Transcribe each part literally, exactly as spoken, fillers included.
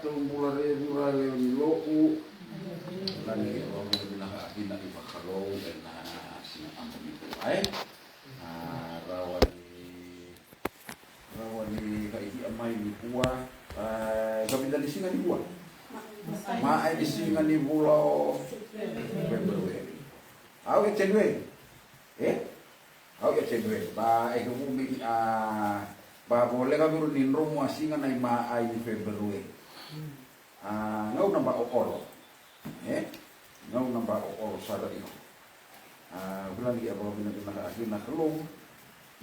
Bula re vura lewe ni lo'u. Lagi e vavinavinaka kina i vakalou ena siga aba nikua, e. A, rawa ni, rawa ni ka i a mai nikua. A, ka vica ni siga nikua? Ma ai ni siga ni vula o February. Au e January. E? Au ia January, ba e ke vumi a ba voleka vuru ni dromu a siga na i ma ai ni February. A, gauna ba o olo. E? Gauna ba o olo sara iko. A, vulagi a vakavinavinaka a kina Kalou.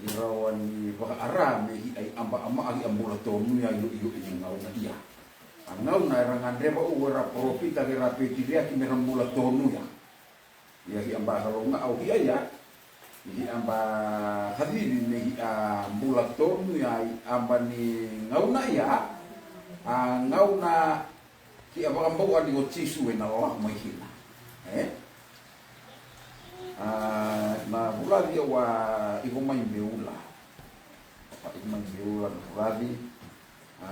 I rawa ni vakaara me i ai aba ama a ki a bula tonu ia io io i ni gauna ia. A gauna era gadreva u era poropita ke ra petiriaki me ra bula tonu ia. Ia hi'a ba ka loga au hi'a ia. Hi'a ba ka cici me hi'a bula tonu ia i aba ni gauna ia. A gauna hi'a vakabau'a ni ko Jisu e na lako mai kina. E? A, na vulaci au a iko mai me ula. A iko mai me ula na vulaci. A,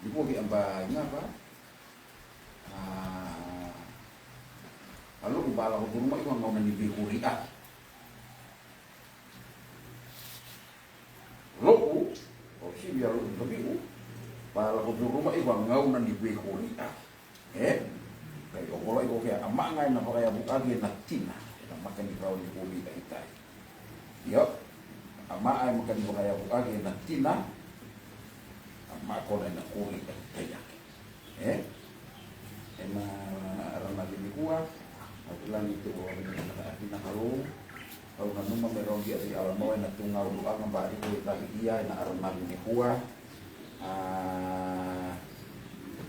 Ni ko ki a ba i ga ba. A, a lo'u ba lako curu mai ko a gauna ni veikuri a. Lo'u, o sivi a lo'u ka vi'u, ba lako curu mai ko a gauna ni veikuri a. E? Kai o kola i ko ke a ma ga e na vakayavu agi e na tina. E na maka ni rau ni kuri a i tai. Io, a ma ai maka ni vakayavu agi e na tina. A ma kona e na kuri e na taiaki. E? E na ara na vini kua. A kula ni tu o ni na a tina kalu. Kau na numa me rogi a ti ala mau e na tunga ulu anga ba i kuri tagi ia e na ara na vini kua. A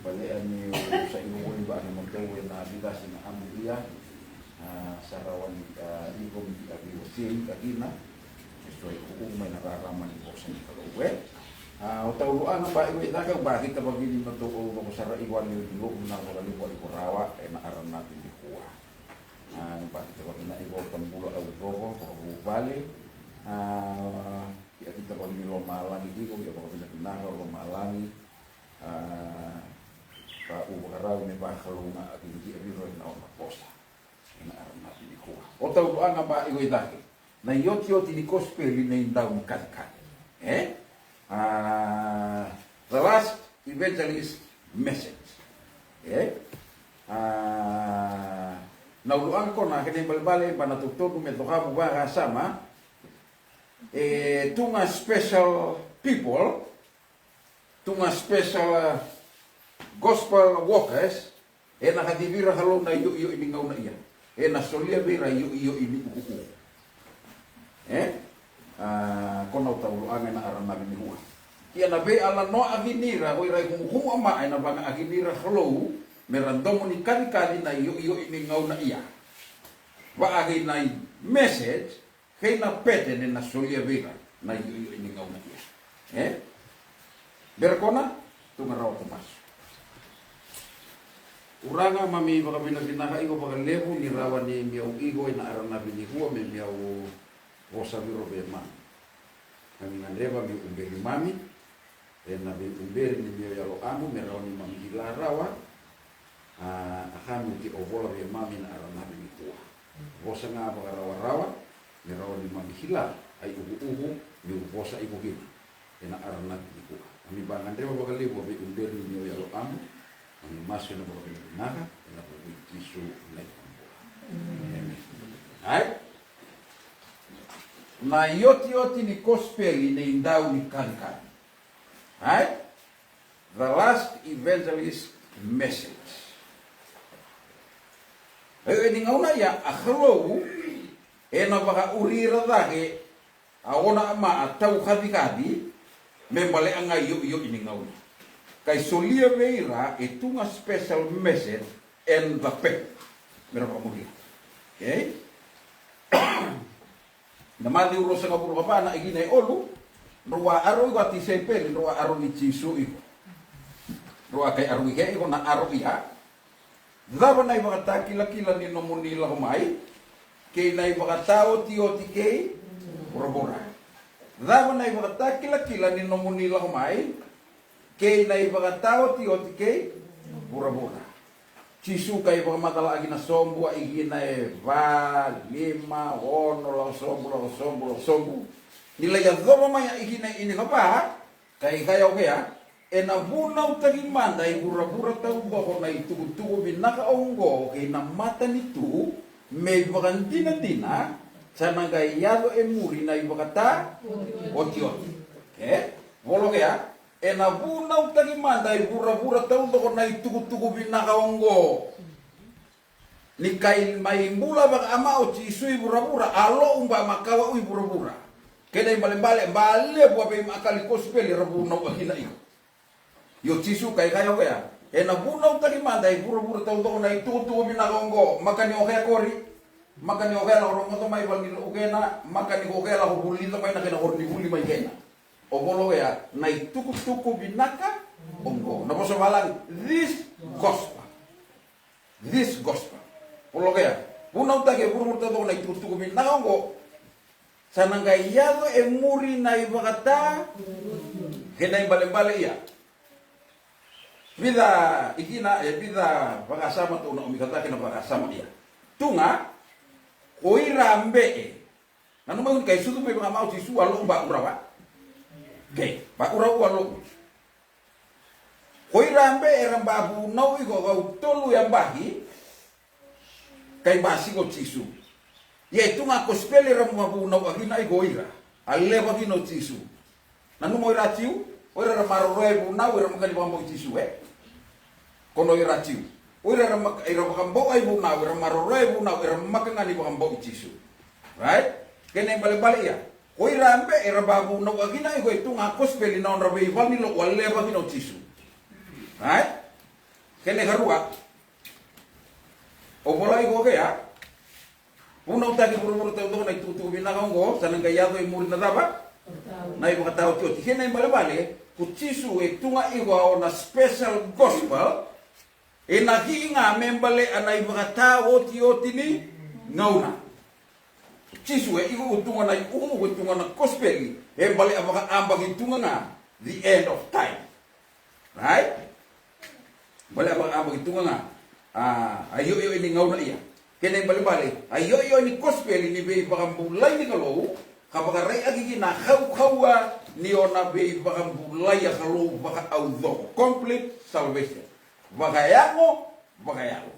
pale a ni sa i kuri ba ni motou e na vida si na amu ia. A, sa rawa ni, a, iko me ki a vei o Jay ka kina. E so i kuku mai na rarama ni vosa ni Kalou e. A, o tau luaga ba i wei caka ba kita vagini ma tou o vako sara i wale o ilo na vaka liwa i ko rawa e na ara na vini kua. A, ni ba kita vagina i ko tambula au voko, ko vale. A, ki a kita vagini lo malagi i ko, ki a vagina kina lo malagi. A, ka u vakarau me vakalou na a vini ki a viro e na o na vosa. E na ara na vini kua. O tau luaga ba i wei cake. Na i oti oti ni kosipeli na i dau ni kalikali. E? A, the last evangelist message. E? A, na uluaga kona ke na i balebale ba na totonu me tokavu vakasama. E, tu ga special people. Tu ga special, a, gospel workers, e na kacivi ira Kalou na i o i o i ni gauna ia. E na solia vei ira i o i o i ni ukuuku. E? A, ko na o tau luaga e na ara na vini kua. Ki a na vei ala noa a vini ira, ko ira i kumukumu a ma e na vaga a vini ira Kalou, me ra domo ni kalikali na i o i o i ni gauna ia. Va a kei na i message, kei na pete ne na solia vei ira na i o i o i ni gauna ia. E? Bera kona, tu ga rawa ta masu. Uraga mami vakavinavinaka iko vakalevu ni rawa ni mi au iko e na ara na vini kua me mi au vosa viro vei mami. Mami gadreva mi uberi mami. E na vei uberi ni mio yalo amu me rawa ni mami kila rawa. A, a ka mi uti o vola vei mami na ara na vini kua. Vosa ga vakarawarawa me rawa ni mami kila. A i ukuuku mi u vosa i kukina. E na ara na vini kua. A mi ba gadreva vakalevu a vei uberi ni mio yalo amu. A mi masu e na vakavinavinaka e na vuku i Jisu na i kabua. Amen. Ai? Na i oti oti ni kosipeli ne i dau ni kalikali. Ai? The last evangelist message. E, e ni gauna ia a Kalou e na vakauri ira cake a ona a ma a tau kacikaci me bale a ga i o i o i ni gauna. Kai solia vei ira e tu ga special message and the pen. Me ra vakamuria. Okay? Na Maciu ruasagavulu ka va na ikina e olu, drau a aro iko a tisaipeli, drau a aro i Jisu iko. Drau a kai aro i ke iko na aro ia. Cava na i vakatakilakila ni nomuni lako mai, kei na i vakataotioti kei vuravura. Cava na ivakatakilakila ni nomuni lako mai kei na ivakataotioti kei vuravura? Jisu qai vakamacalaaki na sobu, a ikina e va, lima, ono, lako sobu, lako sobu, lako sobu. Ni lai yacova mai a ikina e inikava, qai kaya o kea, ena vunautaki mada e vuravura taucoko na itukutuku vinaka oqo kei na matanitu, me ivakadinadina sa na qai yaco e muri na ivakataotioti. E? Volo kea, ena vunautaki mada e vuravura taucoko na itukutuku vinaka oqo. Ni qai mai bula vakaama o Jisu i vuravura, a lo'u ba makawa i vuravura. Kena ibalebale, ba levu a veimakali kosipeli era vunau a kina iko. Io Jisu qai kaya o kea, ena vunautaki mada e vuravura taucoko na itukutuku vinaka oqo, maka ni o kea kori, maka ni o kea lako rogoca mai vale ni lo'u kena, maka ni o kea lako vulica mai na kena koronivuli mai kena. O volo kea, na itukutuku vinaka oqo. Na vosa valagi, this gospel. This gospel. Volo kea, vunautaki e vuravura taucoko na itukutuku vinaka oqo. Sa na qai yaco e muri na ivakata. Kena ibalebale ia. Vica ikina, e vica vakasama tou na omika cake na vakasama ia. Tu ga, ko ira bee. Nanuma ni qai sucu mai vakaama o Jisu a lo'u ba ura va. Kei, ba ura u a lo'u. Ko ira bee era ba vunau iko kau tolu yabaki, qai ba siga o Jisu. Ia e tu ga kosipeli era ma vunau a kina iko o ira. A leva kina o Jisu. Nanuma o ira Jiu, o ira era maroroya e vunau, era maka ni vakabau i Jisu, e? Kono ira Jiu. O ira era maka, era vakabau ai vunau, era maroroya e vunau, era maka ga ni vakabau i Jisu. Right? Kena ibalebale ia. Ko ira be era ba vunau a kina iko e tu ga kosipeli na nodra veivale ni lo'u a leva kina o Jisu. Right? Kena ikarua. O vola iko o kea. Vunautaki vuravura taucoko na itukutuku vinaka oqo, sa na qai yaco e muri na cava? Na ivakataotioti. Kena ibalebale, ko Jisu e tu ga iko a ona special gospel, e na ki ga me balea na ivakataotioti ni gauna. Jisu e iko tu ga na iukuuku, e tu ga na kosipeli, e balea vakaabaki tu ga ga, the end of time. Right? Balea vakaabaki tu ga ga, a, a ioioi ni gauna ia. Kena ibalebale, a ioioi ni kosipeli ni veivakabulai ni Kalou, ka vakaraitaki kina a kaukauwa ni ona veivakabulai a Kalou vakaaucoko. Complete salvation. Vakayago, vakayalo.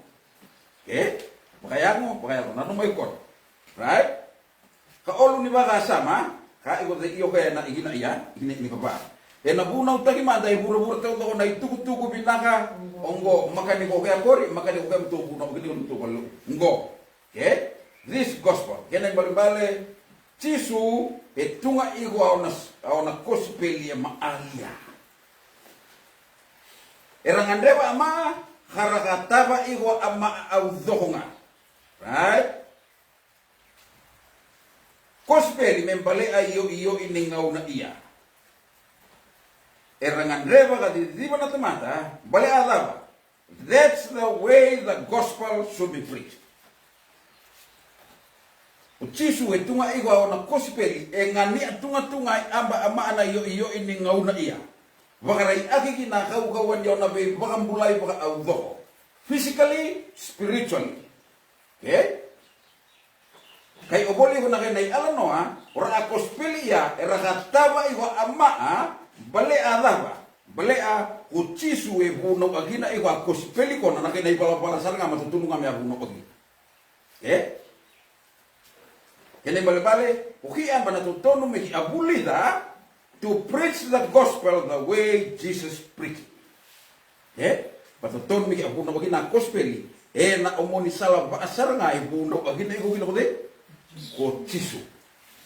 E? Vakayago, vakayalo. Nanuma iko. Right? Ka olu ni vakasama, ka iko cei o kea na ikina ia, ikina inikava. Ena vunautaki mada e vuravura taucoko na itukutuku vinaka oqo, maka ni ko kea kori, maka ni ko kea mo tou vunau, kina mo tou vale oqo. Okay? This gospel. Kena ibalebale, Jisu e tu ga iko a ona, a ona kosipeli e maalia. Era gadreva a maa, ka ra ka tava iko a maa aucoko ga. Right? Kosipeli me balea ioioi ni gauna ia. Era gadreva ka ciciva na tamata, balea cava? That's the way the gospel should be preached. O Jisu e tu ga iko a ona kosipeli, e gania tu ga tu ga e aba a maa na ioioi ni gauna ia. Vakaraitaki kina a kaukauwa ni ona veivakabulai vakaaucoko. Physically, spiritually. Okay? Kai o voli iko na kena ialanoa, o ra a kosipeli ia, era ka tava iko a maa, balea cava? Balea ko Jisu e vunau a kina iko a kosipeli kona na kena ivalavala sara ga ma tutunu ga me a vunau a kina. E? Kena ibalebale, o ki aba na totonu me ki a vulica, to preach the gospel the way Jesus preached. E? Ba totonu me ki a vunau a kina a kosipeli, e na omoni sala vaa sara ga e vunau a kina iko kina ko cei? Ko Jisu.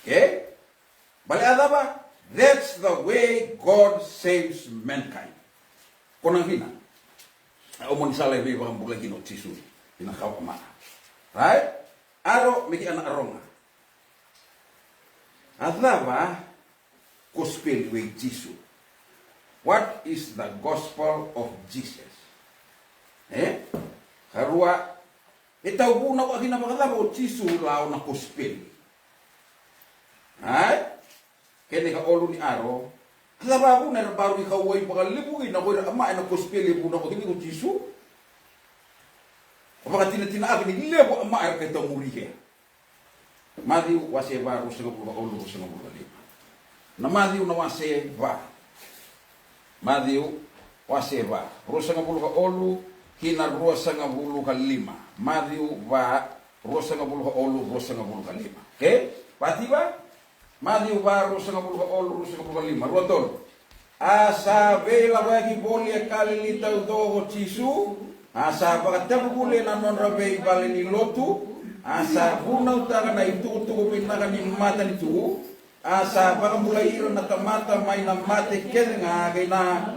E? Balea cava? That's the way God saves mankind. Kona kina. A omoni sala e veivakabulai kina o Jisu. Kina kawa maa. Right? Aro, me ki ana aroga. A cava kosipeli vei Jisu? What is the gospel of Jesus? E? Karua, e tau vunau a kina vakacava o Jisu la ona kosipeli? Right? kei na ikaolu ni aro. A cava vuna era bau ni kauwai vakalevu kina ko ira a ma'a ena kosipeli e vunau kina ko Jisu? A vakatinatina aka ni levu a ma'a era kai taumuri kea. Maciu wase va, ruasagavulu ka olu, ruasagavulu ka lima. Na Maciu na wase va. Maciu wase va, ruasagavulu ka olu ki na ruasagavulu ka lima. Maciu va, ruasagavulu ka olu, ruasagavulu ka lima. Ke? Vati va? Maciu va, ruasagavulu ka olu, ruasagavulu ka lima, rua tolu. A sa veilakoyaki voli e Kalili taucoko ko Jisu, a sa vakatavuvuli ena nodra veivale ni lotu, a sa vunautaka na itukutuku vinaka ni matanitu, a sa vakabulai ira na tamata mai na mate kece ga kei na,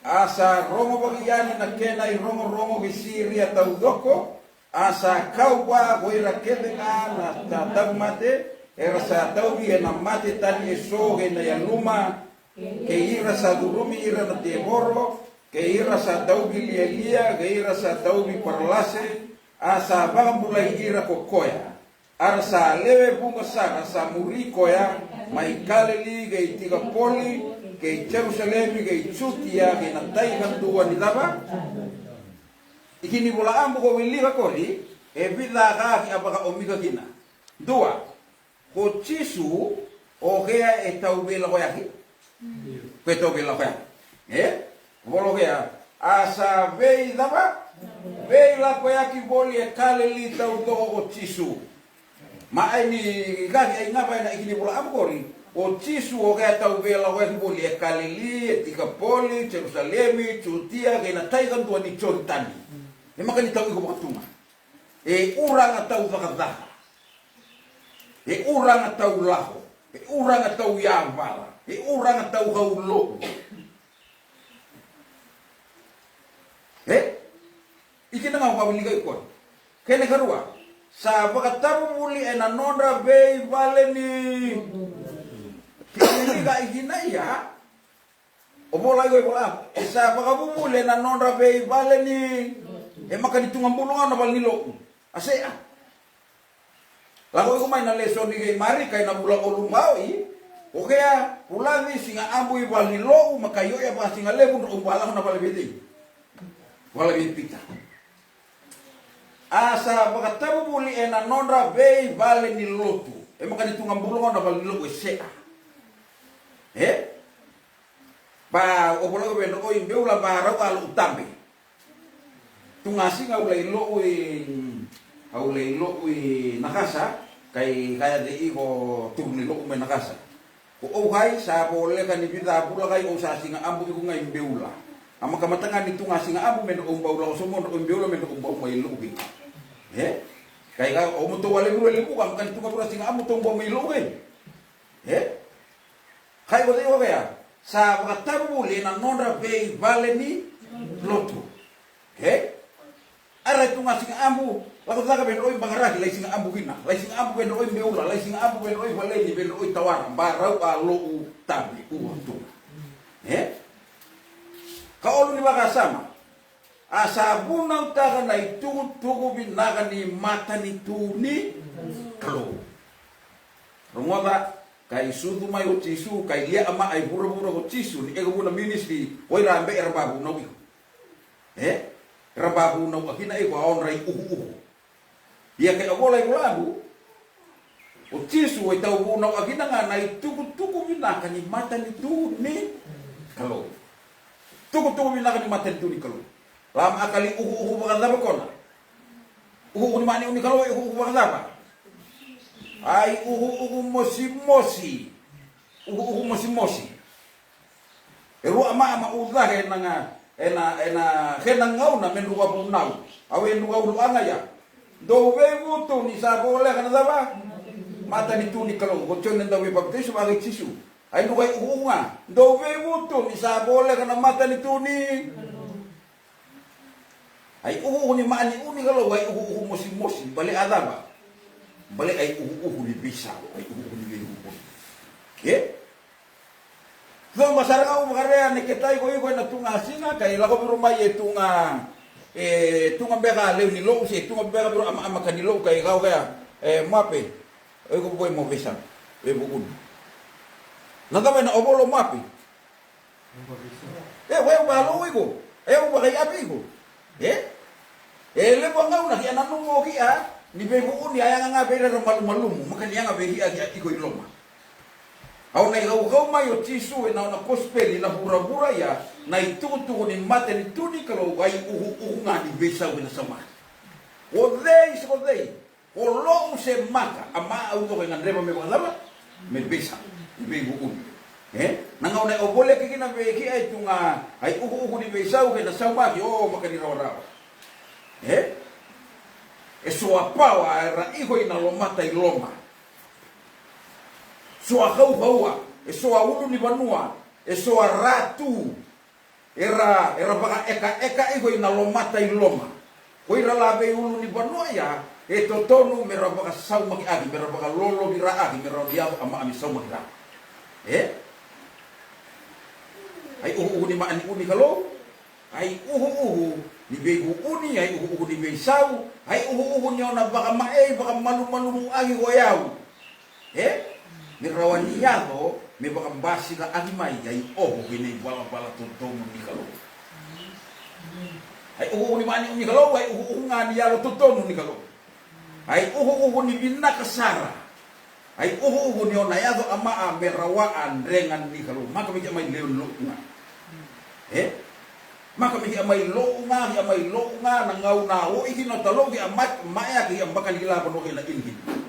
a sa rogovaki yani na kena irogorogo ki Siria taucoko, a sa kau vua ko ira kece ga na ta-, tauvimate, era sa tauvi ena mate tani eso kei na yaluma, kei ira sa curumi ira na tevoro, kei ira sa tauvi lialia, kei ira sa tauvi paralase, a sa vakabulai ira ko koya. A ra sa lewe vuqa sara sa muri koya mai Kalili, kei Tikapoli, kei Jerusalemi, kei Jutia, kei na tai kadua ni cava? Ikini Vola Abu ko wilika qori, e vica ka ki a vakaomika kina. Dua, ko Jisu o kea e tau veilakoyaki. Ko e tau veilakoyaki. E? Vola o kea, a sa veicava? Veilakoyaki voli e Kalili taucoko ko Jisu. Ma ai ni kaki ai gava ena ikini Vola Abu qori, o Jisu o kea tau veilakoyaki voli e Kalili, e Tikapoli, Jerusalemi, Jutia, kei na tai kadua ni Joritani. E maka ni tau iko vakatuga. E uraga tau cakacaka. E uraga tau lako. E uraga tau yavala. E uraga tau kau lo'u. E? Ikina ga o ka wilika iko. Kena ikarua. Sa vakatavuvuli ena nodra veivale ni. Kena wilika ikina ia. O vola iko e vola, e sa vakavuvuli ena nodra veivale ni, e maka ni tu ga bulu ga na vale ni lo'u. A sea. Lako iko mai na lesoni kei Marika ena vula o Lukaoi. O kea, vulaci siga abu i vale ni lo'u, maka ioia vakasigalevu drau valako na vale vei cei? Vale vei Pita. A sa vakatavuvuli ena nodra veivale ni lotu. E maka ni tu ga bulu ga na vale ni lo'u e sea. E? Ba, o vola ko vei na oi beula ba rau a lo'u tabe. Tu ga siga au lai lo'u i, au lai lo'u i Nakasa, kai kaya cei iko turu ni lo'u mai Nakasa. Ko ou kai, sa voleka ni vica vula kai, ou sa siga abu iko ga i beula. A maka mata ga ni tu ga siga abu me na ou bau lako somo, na ou beula me na ou bau mai lo'u kei. E? Kai ka, o mo tou a levu, levu, ka maka ni tu ga vula siga abu tou bau mai lo'u kei. E? Kai ko cei o kea, sa vakatavuvuli ena nodra veivale ni lotu. Okei? Era tu ga siga abu, lako caka vei na oi bakaraki, lai siga abu kina, lai siga abu vei na oi beula, lai siga abu vei na oi valeni, vei na oi tawara, ba rau a lo'u tabe, ua tu. E? Ka olu ni vakasama. A sa vunautaka na itukutuku vinaka ni matanitu ni Kalou. Rogoca, kai sucu mai o Jisu, kai lia a ma'a i vuravura ko Jisu, ni e ka vuna ministry, o ira a be era ba vunau iko. E? Era ba vunau a kina iko a odra i uhuuhu. Ia ke a vola i Vula Abu, o Jisu e tau vunau a kina ga na itukutuku vinaka ni matanitu ni Kalou. Tukutuku vinaka ni matanitu ni Kalou. Lama a kali uhuuhu vakacava kona. Uhuuhu ni ma'ani'u ni Kalou, uhuuhu vakacava. Ai uhuuhu mosimosi. Uhuuhu mosimosi. E rua a ma'a ma ucake ena ga, ena, ena, kena gauna me dru a vunau. Au e dru a ulu a ga ia. Dou veivutuni sa voleka na cava? Matanitu ni Kalou. Ko Joni na Dauveipapitaiso vaka kei Jisu. Ai dru a uhuuhu ga. Dou veivutuni sa voleka na matanitu ni Ai uhuuhu ni ma'ani'u ni Kalou, ai uhuuhu mosimosi, bale a cava? Bale ai uhuuhu ni veisau, ai uhuuhu ni veivukuni. Ke? Coba sara ga au vakarea ni ke tai ko iko ena tu ga siga, kai lako viro mai e tu ga, e tu ga beka lewe ni lo'u, se tu ga beka viro ama, amaka ni lo'u, kai kau kea, e mape, o iko vukoi mo veisau, veivukuni. Na cava ena ovolo mape? E, o yau vakalou iko. O yau vakaiapi iko. E? E levu a gauna ki a nanuma o ki a ni veivuuni a yaga ga vei ira era malumalumu, maka ni yaga vei ki a, ki a iko i loma. Au na ikaukau mai o Jisu ena nona kosipeli na vuravura ia, na itukutuku ni matanitu ni Kalou, a iukuuku ga ni veisau kei na saumaki. O cei se ko cei? O lou se maka, a ma au coko e gadreva me vakacava? Me veisau, me veivuuni. E? Na gauna e ovoleki kina vei ki a e tu ga a iukuuku ni veisau kei na saumaki, o maka ni rawarawa. E? E so a pawa era iko i na lomata i loma. So a kaukaua, e so a ulu ni vanua, e so a ratu. Era, era vakaekaeka iko i na lomata i loma. Ko ira la vei ulu ni vanua ia, e totonu me ra vakasaumaki aki, me ra vakalolovi ra aki, me ra yaco a maa me saumaki ra. E? A iukuuku ni maa ni uni Kalou, a iukuuku ni veivuuni, a iukuuku ni veisau, a iukuuku ni o na vakamaei, vakamalumalumu aki ko yau. E? Me rawa ni yaco me vakabasika aki mai a ioho kei na ivalavala totonu ni Kalou. A iukuuku ni maa ni uni Kalou, a iukuuku ga ni yalo totonu ni Kalou. A iukuuku ni vinaka sara. A iukuuku ni o na yaco a maa me rawa a drega ni Kalou. Maka me ki a mai leu ni lo'u ga. E? Maka me ki a mai lou ga, ki a mai lou ga, na gauna o i kina o ta lou ki a mai, mai a ki a baka ni kila vanua kei na ini kina.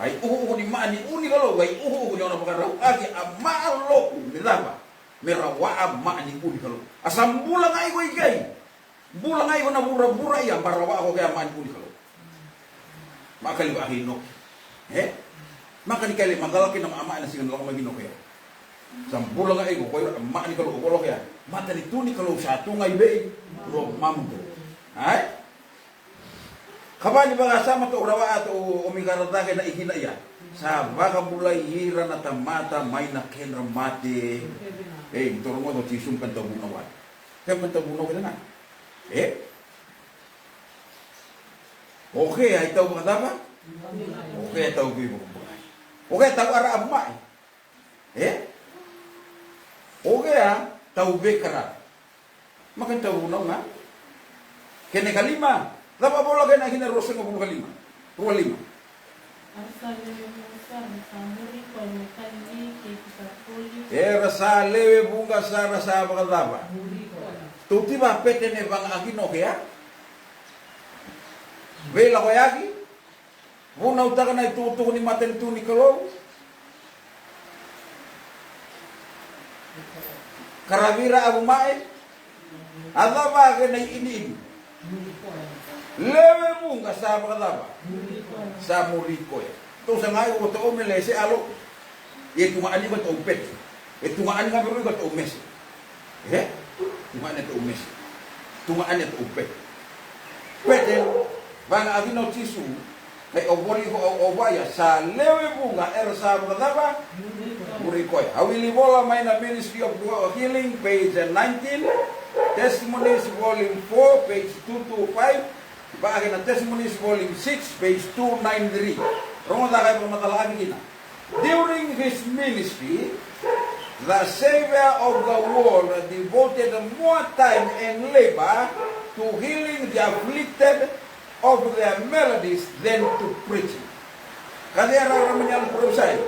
A iukuuku ni maa ni uni Kalou, a iukuuku ni o na vakarau aki a maa lou me cava? Me rawa a maa ni uni Kalou. A sa bula ga iko i kei. Bula ga iko na vuravura ia, ba rawa ko kei a maa ni uni Kalou. Maka liva aki Inoke. E? Maka ni kele macala kina ma a maa ena siga na lako mai ki Inoke ia. Sa bula ga iko, ko ira a maa ni Kalou, ko loko ia. Matanitu ni Kalou sa tu ga i vei? Lomamu. Ai? Kava ni vakasama tou rawa a tou omi kara cake na ikina ia. Sa vakabulai ira na tamata mai na kedra mate. Ei, tou rogoca o Jisu me kena tou vunau a. Kena tou vunau kena na. E? O kea e tau vakacava? O kea e tau veivakabulai. O kea e tau ara a mai. E? O kea tau veikara. Maka ni tau vunau ga. Kena ikalima. Cava vola kena ikina ruasagavulu ka lima? Rua lima. Era sa lewe vuqa sara sa muri koya. Era sa lewe vuqa sara sa vakacava? Muri koya. Tou tiva petene vaga aki Inoke a? Veilakoyaki. Vunautaka na itukutuku ni matanitu ni Kalou. Karavi ira a vu mae. A cava kena iiniini? Lewe vuqa sa vakacava? Sa muri koya. Tou saga iko tou me lese alo. Ia e tu ga ani iko tou pete. E tu ga ani ga vei iko tou mese. E? Tu ga ani tou mese. Tu ga ani tou pete. Pete, vaga a kina o Jisu. Kai o voli ko au o vaya sa lewe vuqa era sa vakacava? Muri koya. Au wili vola mai na Ministry of Healing, page nineteen, Testimonies, volume four, page two two five, vaka kei na Testimonies, volume six, page two nine three. Rogoca ka e vakamacala aki kina. During his ministry, the Savior of the world devoted more time and labor to healing the afflicted of their maladies than to preaching. Ka cei a rarama ni yalo ni parofisai?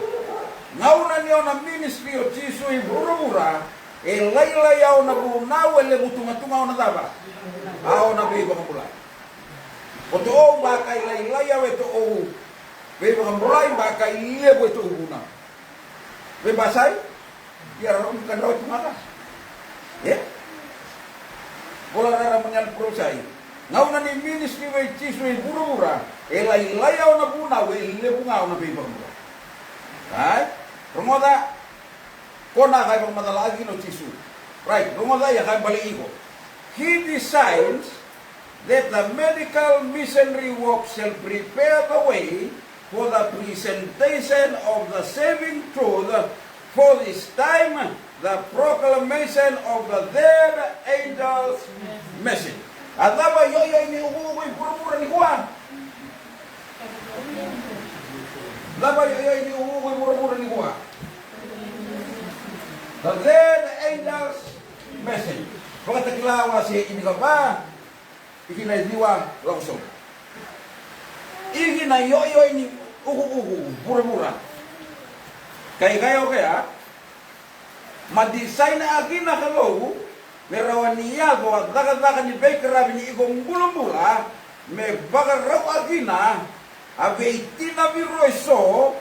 Gauna ni ona ministry o Jisu i vuravura, e lailai a ona vunau, e levu tugatuga a ona cava? A ona veivakabulai. O to'ou ba kai lailai au e to'ou veivakabulai, ba kai levu e to'ou vunau. Veibasai? Ia rau ni kadrau e tugaka. E? Vola rarama ni yalo ni parofisai. Gauna ni ministry vei Jisu i vuravura, e lailai a ona vunau, e levu ga a ona veivakabulai. Ai? Rogoca. Ko na kai vakamacala aki kina o Jisu. Right, rogoca ia kai bale iko. He decides that the medical missionary work shall prepare the way for the presentation of the saving truth, for this time the proclamation of the third angel's message. A cava ioioi ni ukuuku i vuravura nikua? Cava ioioi ni ukuuku i vuravura nikua? The third angel's message. Vakatakila wase inikava, ikina e ciwa lako sobu. Ikina ioioi ni ukuuku vuravura. Kai kai okea, ma disaina akina Kalou me rawa ni yaco a cakacaka ni veikaravi ni iko bulabula, me vakarau akina a veitina viro eso,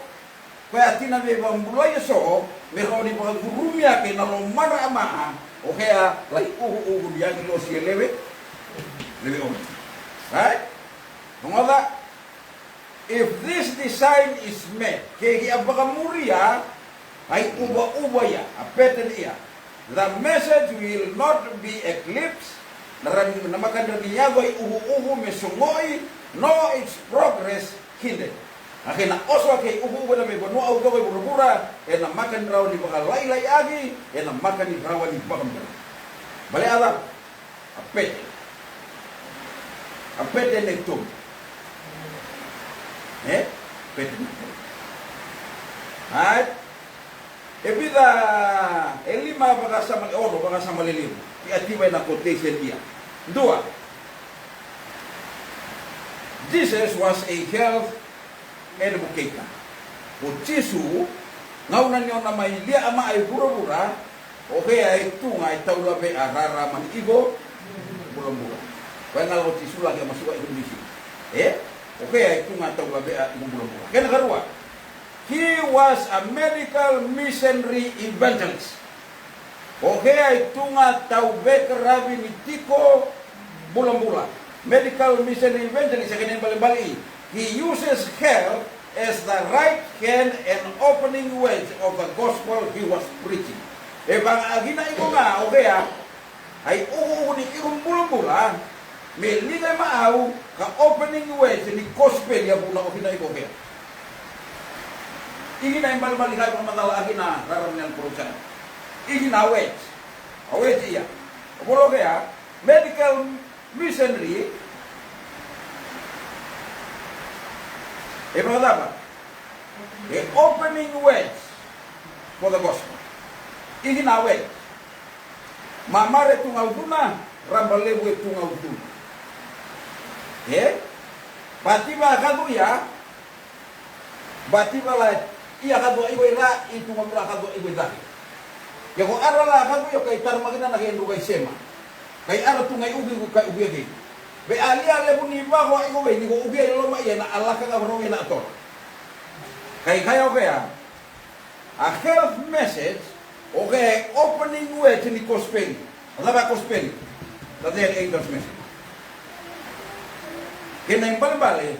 koya a tina veivakabulai eso, me rawa ni vakacurumi ake na lomadra a maa, okea lai ukuuku ni agilosi e lewe, lewe ono. Right? Rogoca, if this design is met, ke ki a vakamuria, ai uvauva ia, a pattern ia. The message will not be eclipsed, na ra-, na makani ra ni yaco ai ukuuku me sogoi, nor its progress hindered. A kena oso a kei ukuuku ena veivanua au coko i vuravura, ena makani rawa ni vakalailaiki, ena makani rawa ni vakamudara. Bale a cava? A pete. A pete nei Tomi. E? Pete nei Tomi. Ai? E vica, e lima vakasama, e ono vakasama lelevu. Ki a tiva ena quotation ia. Dua. Jesus was a health advocator. O Jisu, gauna ni nona mai lia a maa i vuravura, okea e tu ga e taulavea rarama ni iko bulabula. Koya ga o Jisu laki a masuka iko ni Jisu. E? Okea e tu ga e taulavea iko bulabula. Kena karua. He was a medical missionary evangelist. Okea e tu ga tau veikaravi ni tiko bulabula. Medical missionary evangelist, e kena ibalebale i. He uses health as the right hand and opening words of the gospel he was preaching. E vaka a kina iko ga, okea, ai ukuuku ni iko bulabula, me liga e maau, ka opening words ni kosipeli a vuna o kina iko, okea. Ikina ibalebale ka ivakamacala a kina rarama ni anu porokisana. Ikina a words. A words ia. O volo, okea, medical missionary, e vakacava? E opening words for the gospel. Ikina a words. Mamare tu ga ucuna, raba levu e tu ga ucuna. E? Bativa a kacu ia, Bativa la ia kacu a iko i ra, i tu ga vula kacu a iko i cake. Ia ko ara la kacu ia kai tara makina na kei druka i sema. Kai ara tu ga i uki, kai uki a kei. Vei a lia levu ni vako a iko vei ni ko uki a i loma ia na a laka ga varau ia na a tola. Kai kai okea. A health message, okea e opening words ni kosipeli. A cava a kosipeli? Ka cea ni angel's message. Kena ibalebale,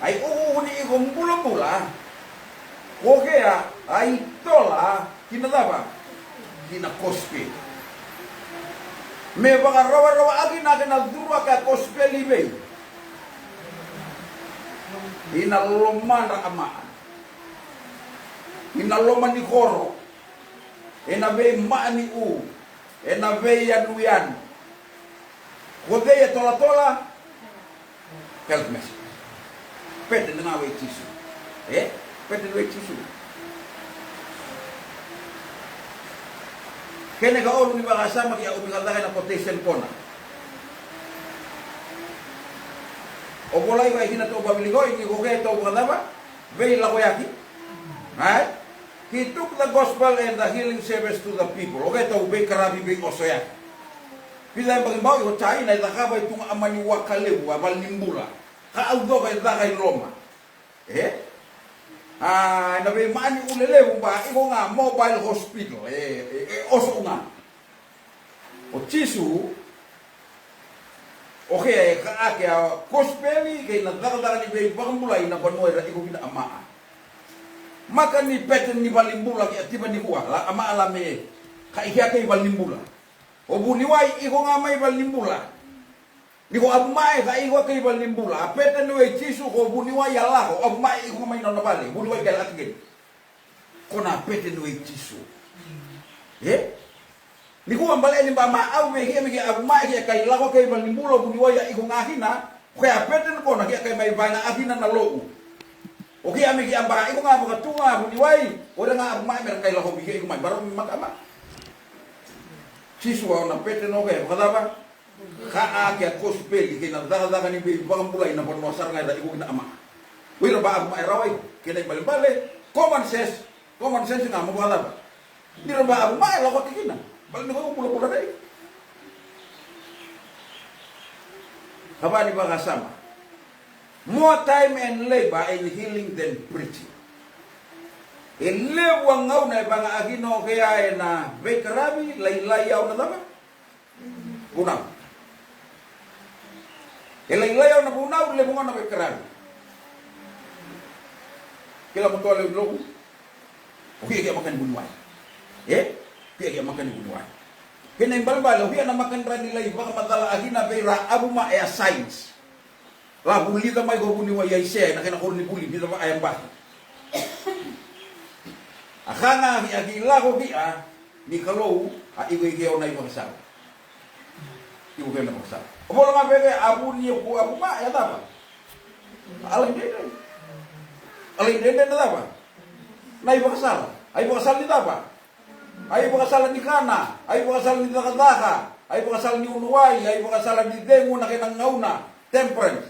ai ukuuku ni iko bulabula, okea ai tola ki na cava? Ki na kosipeli. Me vakarawarawa aki na kena curu aki a kosipeli vei. Ina lomadra a maa. Ina loma ni koro. Ena veimaaniu. Ena veiyanuyanu. Ko cei e tolatola? Health message. Pete na ga wei Jisu. E? Pete na wei Jisu. Kena ikaono ni vakasama ki a umi ka caka ena quotation kona. O volai wai kina tou vaviligo ini ko ke tou vakacava? Veilakoyaki. Right? He took the gospel and the healing service to the people. O ke tou veikaravi veiosoyaki. Vica e baki bau iko China e cakava e tu ga a mani waka levu a vale ni bula. Ka au coka e caka i loma. E? A, ena veimani ulelevu ba iko ga mobile hospital. E, e, e oso ga. O Jisu, o ke e ka ake a kosipeli kei na cakacaka ni veivakabulai na vanua era iko kina a maa. Maka ni pete ni valenibula ki a tiva nikua, la a maa la me ka ike a kei valenibula. O vuniwai iko ga mai valenibula. Ni ko avu mae ka iko a kei valenibula. A pete ni wei Jisu ko vuniwai a lako, avu mae iko ga mai nona vale, vuniwai ke laki kei. Ko na pete ni wei Jisu. E? Nikua bale ni ba ma au me hia me ke avu mai ke kai lako kei valenibula vuniwai a iko ga kina. Ko ya pete ni kona ke kai mai vaina a kina na lou. O ke a me ke a ba iko ga vakatu ga vuniwai. O re ga avu mai me ra kai lako me ke iko mai baro me maka ma. Jisu a na pete noke e vakacava? Ka a ke a kosipeli kei na cakacaka ni veivakabulai na vanua sara ga era iko kina a ma'a. O ira ba a ma'a e rawa iko kei na ibalebale. Common sense, common sense ga mo vakacava? Ni ra ba a ma'a e lako ake kina. Bale ni ko bulabula rei. Kava ni vakasama. More time and labor in healing than preaching. E levu a gauna e vaga'akina o kea ena veikaravi, lailai au na cava? Vunau. E lailai au na vunau, levu gauna veikaravi. Kila mo toa levu lo'u. O kea kea makani vuniwai. E? Kea kea makani vuniwai. Kena ibalebale o kea na makani ra ni lai vakamacala akina vei ra avu ma e a signs. La vulica mai ko vuniwai Aisea ena kena koronivuli vica va a yabaki. A ka ga ki a ki lako ki a ni Kalou a iko i ke o na ivakasala. Iko ke o na ivakasala. O vola ga veve a vuni o ku a vuma e a cava? A lai dredre. A lai dredre na cava? Na ivakasala. A ivakasala ni cava? A ivakasala ni kana, a ivakasala ni cakacaka, a ivakasala ni unuwai, a ivakasala ni cegu na kena gauna, temperance.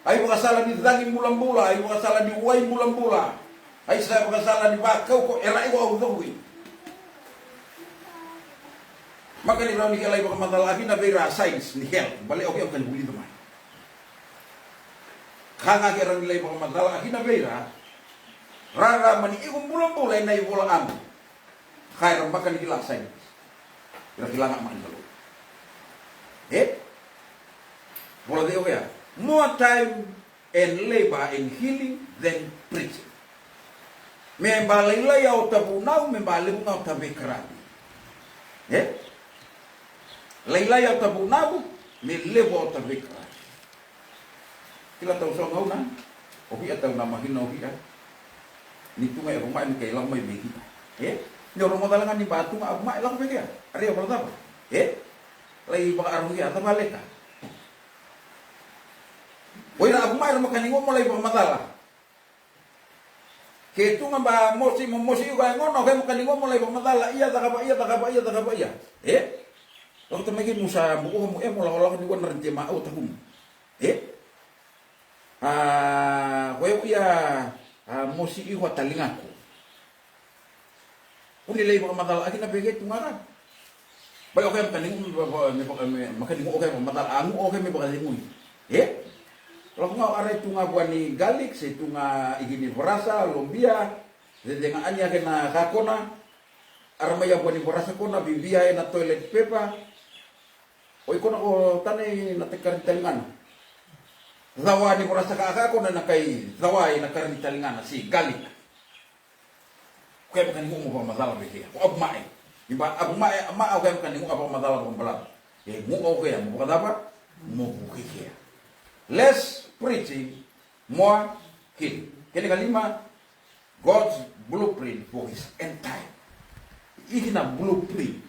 A ivakasala ni cagi bulabula, a ivakasala ni wai bulabula. A isa ivakasala ni vakau ko era iko au cogui. Makani rau ni ke lai vakamacala akina vei ra signs ni hell, bale o ke au kani vulica mai. Ka ga ke rau ni lai vakamacala akina vei ra, ra ra mani iko bulabula ena ivola amu. Ka era makani kila signs. Era kila ga mani Kalou. E? Vola cei o kea? More time and labor in healing than preaching. Me ba lailai au ta vunau, me ba levu ga au ta veikaravi. E? Lailai au ta vunau, me levu au ta veikaravi. Kila tau so gauna, o hia tau na mahina o hia. Ni tu ga e vumai me kai lau mai vei hia. E? Ni o rogo cala ga ni ba tu ga a vumai lau vei hia. Are o vola cava? E? Lai vakaaro hia, cava leka? O ira a vumai era makani go mo lai vakamacala. Ke tu ga ba mosi mo mosi iko e gona o ke makani go mo lai vakamacala ia cakava ia cakava ia cakava ia. E? Lako tamai ke mu sa buko mo e mo lakolako ni gona rente ma au takumu. E? A, ko e ia a mosi iko a taligako. Kuni lai vakamacala aki na veke tu ga ka. Bale o ke makani gu me vaka me vaka me makani gu o ke vakamacala a gu o ke me vakacegui. E? Lako ga o arai tu ga vua ni garlic se tu ga iki ni varasa lobia. Cecega ani ake na kakona. Ara mai a vua ni varasa kona vivia e na toilet paper. O iko na ko tane na te kari ni taligana. Cawa ni vorasa ka ka ko na na kai cawa e na kari ni taligana si garlic. Ko e makani gu mo vakamacala vei kea ko avu mae. Ni ba avu mae a maa ko e makani gu a vakamacala vakabalavu. E gu o kea mo vakacava mo vuki kea. Less preaching, more healing. Kena ka lima, God's blueprint for his end time. Iki na blueprint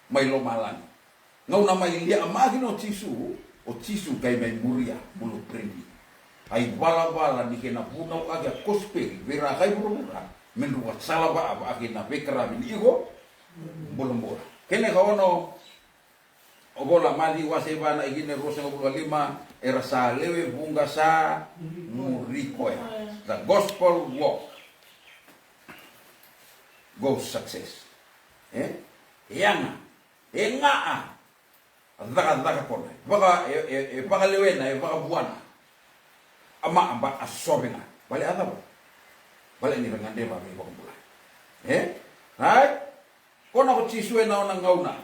mai lomalagi. Gauna mai lia a makina o Jisu, o Jisu qai mai muria blueprint. A ivalavala ni kena vunau ake a kosipeli vei ra kai vuravura me dru ka salavaa vaa kei na veikaravi ni iko bulabula. Kena ka ono, o vola Maciu wase va na ikina e ruasagavulu ka lima, era sa lewe vuqa sa muri koya. The gospel walk goes success. E? E yaga. E ga'a. A cakacaka kona e vaka e, e, e vakalewena e vakavuana. A ma'a ba a sove ga. Bale a cava? Bale ni ra gadreva vei vakabula. E? Ai? Kona ko Jisu e na ona gauna.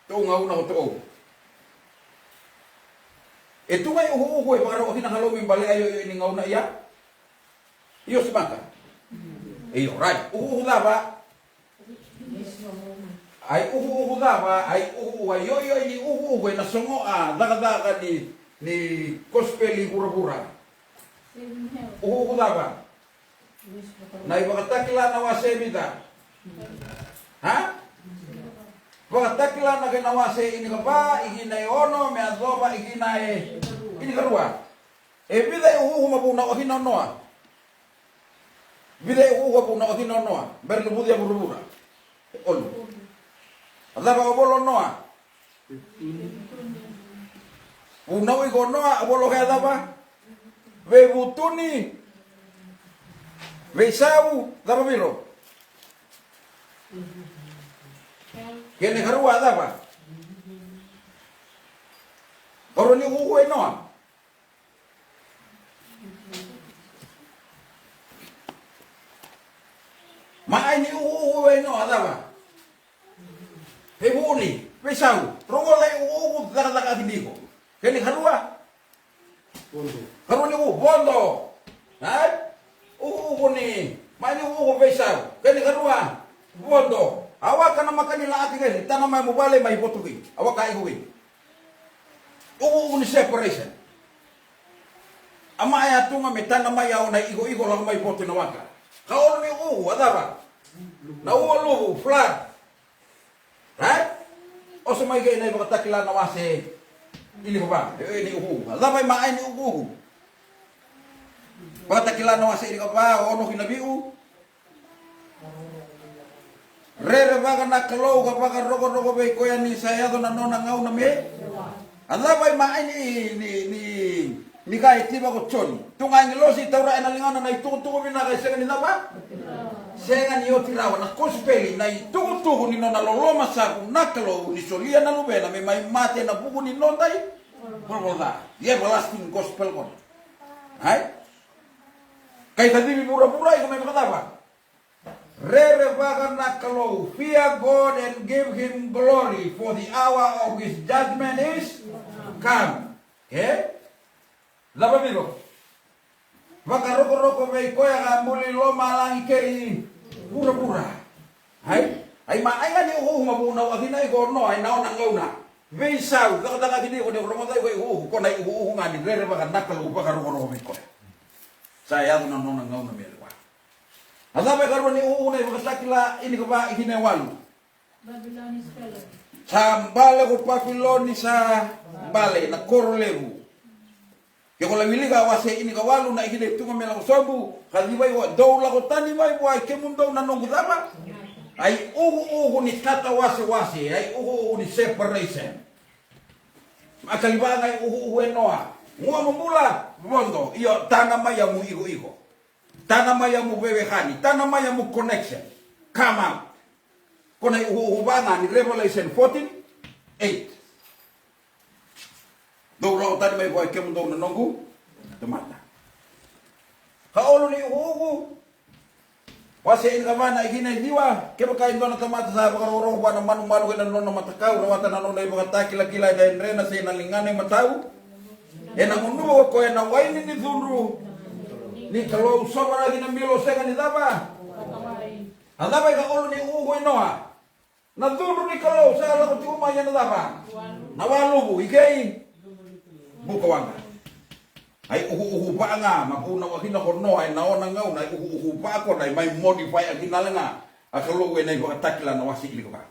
Tou gauna ko tou. E tu ga i uhuuhu e vakarau aki na Kalou me bale a ioio ni gauna ia. Io se maka. Io, rai. Uhuuhu cava? Ai uhuuhu cava, ai uhuuhu, ai ioioi ni uhuuhu e na sogo a cakacaka ni, ni kosipeli i vuravura. Uhuuhu cava? Na i vakatakila na wase vica. Ha? Vakatakila na kena wase i ni ka va, i ki na i ono, me a cova i ki na e i ni ka rua. E vica e uhuuhu ma vunau aki na o Noa. Vica e uhuuhu a vunau aki na o Noa bera ni vuci a vuravura. E olu. A Cava o volo Noa? Vunau iko Noa, o volo kea cava? Veivutuni, veisau, cava vilo? Kena karua cava? Karua ni ukuuku e Noa. Maai ni ukuuku e Noa cava? Veivutuni, veisau, rogoca, ukuuku cakacakataki iko. Kena karua? Karua ni ukuuku, vodo. Ai? Ukuuku ni, maai ni ukuuku veisau. Kena karua? Vodo. A waka na maka ni laati kei, tana mai mu vale mai votuki. A waka iko kei. Ukuuku ni separation. A maai a tuga me tana mai a o na ikoiko lako mai votu na waka. Ka olu ni ukuuku a cava? Na ua luvu, flood. Right? Oso mai kei na iVakatakila na wase inikava. E ni ukuuku. A cava i maai ni ukuuku? Vakatakila na wase inikava, ono ki na viu. Rerevaka na Kalou ka vakarokoroko vei koya ni sa yaco na nona gauna me. A cava i maai ni, ni, ni, ni ka e tiva ko Joni. Tu ga agilosi taura ena ligana na itukutuku vinaka e sega ni cava? Sega ni oti rawa na kosipeli, na itukutuku ni nona loloma savu na Kalou ni solia na luvena me mai mate ena vuku ni noda ivalavala ca. The everlasting gospel kona. Ai? Kai kacivi vuravura iko me vakacava? Rerevaka na Kalou, fear God and give him glory, for the hour of his judgment is come. E? Cava vilo? Vakarokoroko vei koya ka buli lomalagi kei vuravura. Ai? Ai maai ga ni ukuuku ma vunauaki na iko Noa ena nona gauna. Veisau, cakacakataki iko ni rogoca iko ukuuku, ko na ukuuku ga ni rerevaka na Kalou, vakarokoroko vei koya. Sa yaco na nona gauna me lewa. A cava e karua ni ukuuku na iVakatakila inikava, ikina e walu? Sa bale ko Papiloni, sa bale na koro levu. Ke ko lai wilika a wase inikawalu na ikina e tu ga me lako sobu, ka civai vua, dou lako tani mai vua i kemudou na noqu cava? Ai ukuuku ni tata wasewase, ai ukuuku ni separation. Makaliva ga i ukuuku e Noa. Gua mo bula, vodo, io tana mai a mu ikoiko. Tana mai a mu veiwekani, tana mai a mu connection. Come out. Ko na iukuuku va ga ni Revelation fourteen eight. Dou lako tani mai vua e kemudou na noqu tamata. Ka olu ni ukuuku. Wase inikava na ikina e ciwa, kevaka e dua na tamata sa vakarokoroko vua na manumanu kei na nona matakau, rawata na nona ivakatakilakila ena yadrena se na ligana imatau, ena gunuva ko koya na waini ni cudru ni Kalou sovaraki na milo sega ni cava. A cava i ka olu ni ukuuku e Noa? Na cudru ni Kalou sa lako tiko mai ena cava? Na waluvu, i kei bukawaqa. Ai ukuuku va ga, ma vunauaki na ko Noa ena nona gauna, ai ukuuku va ko na i mai modify-aki na le ga a Kalou ena ivakatakila na wase inikava.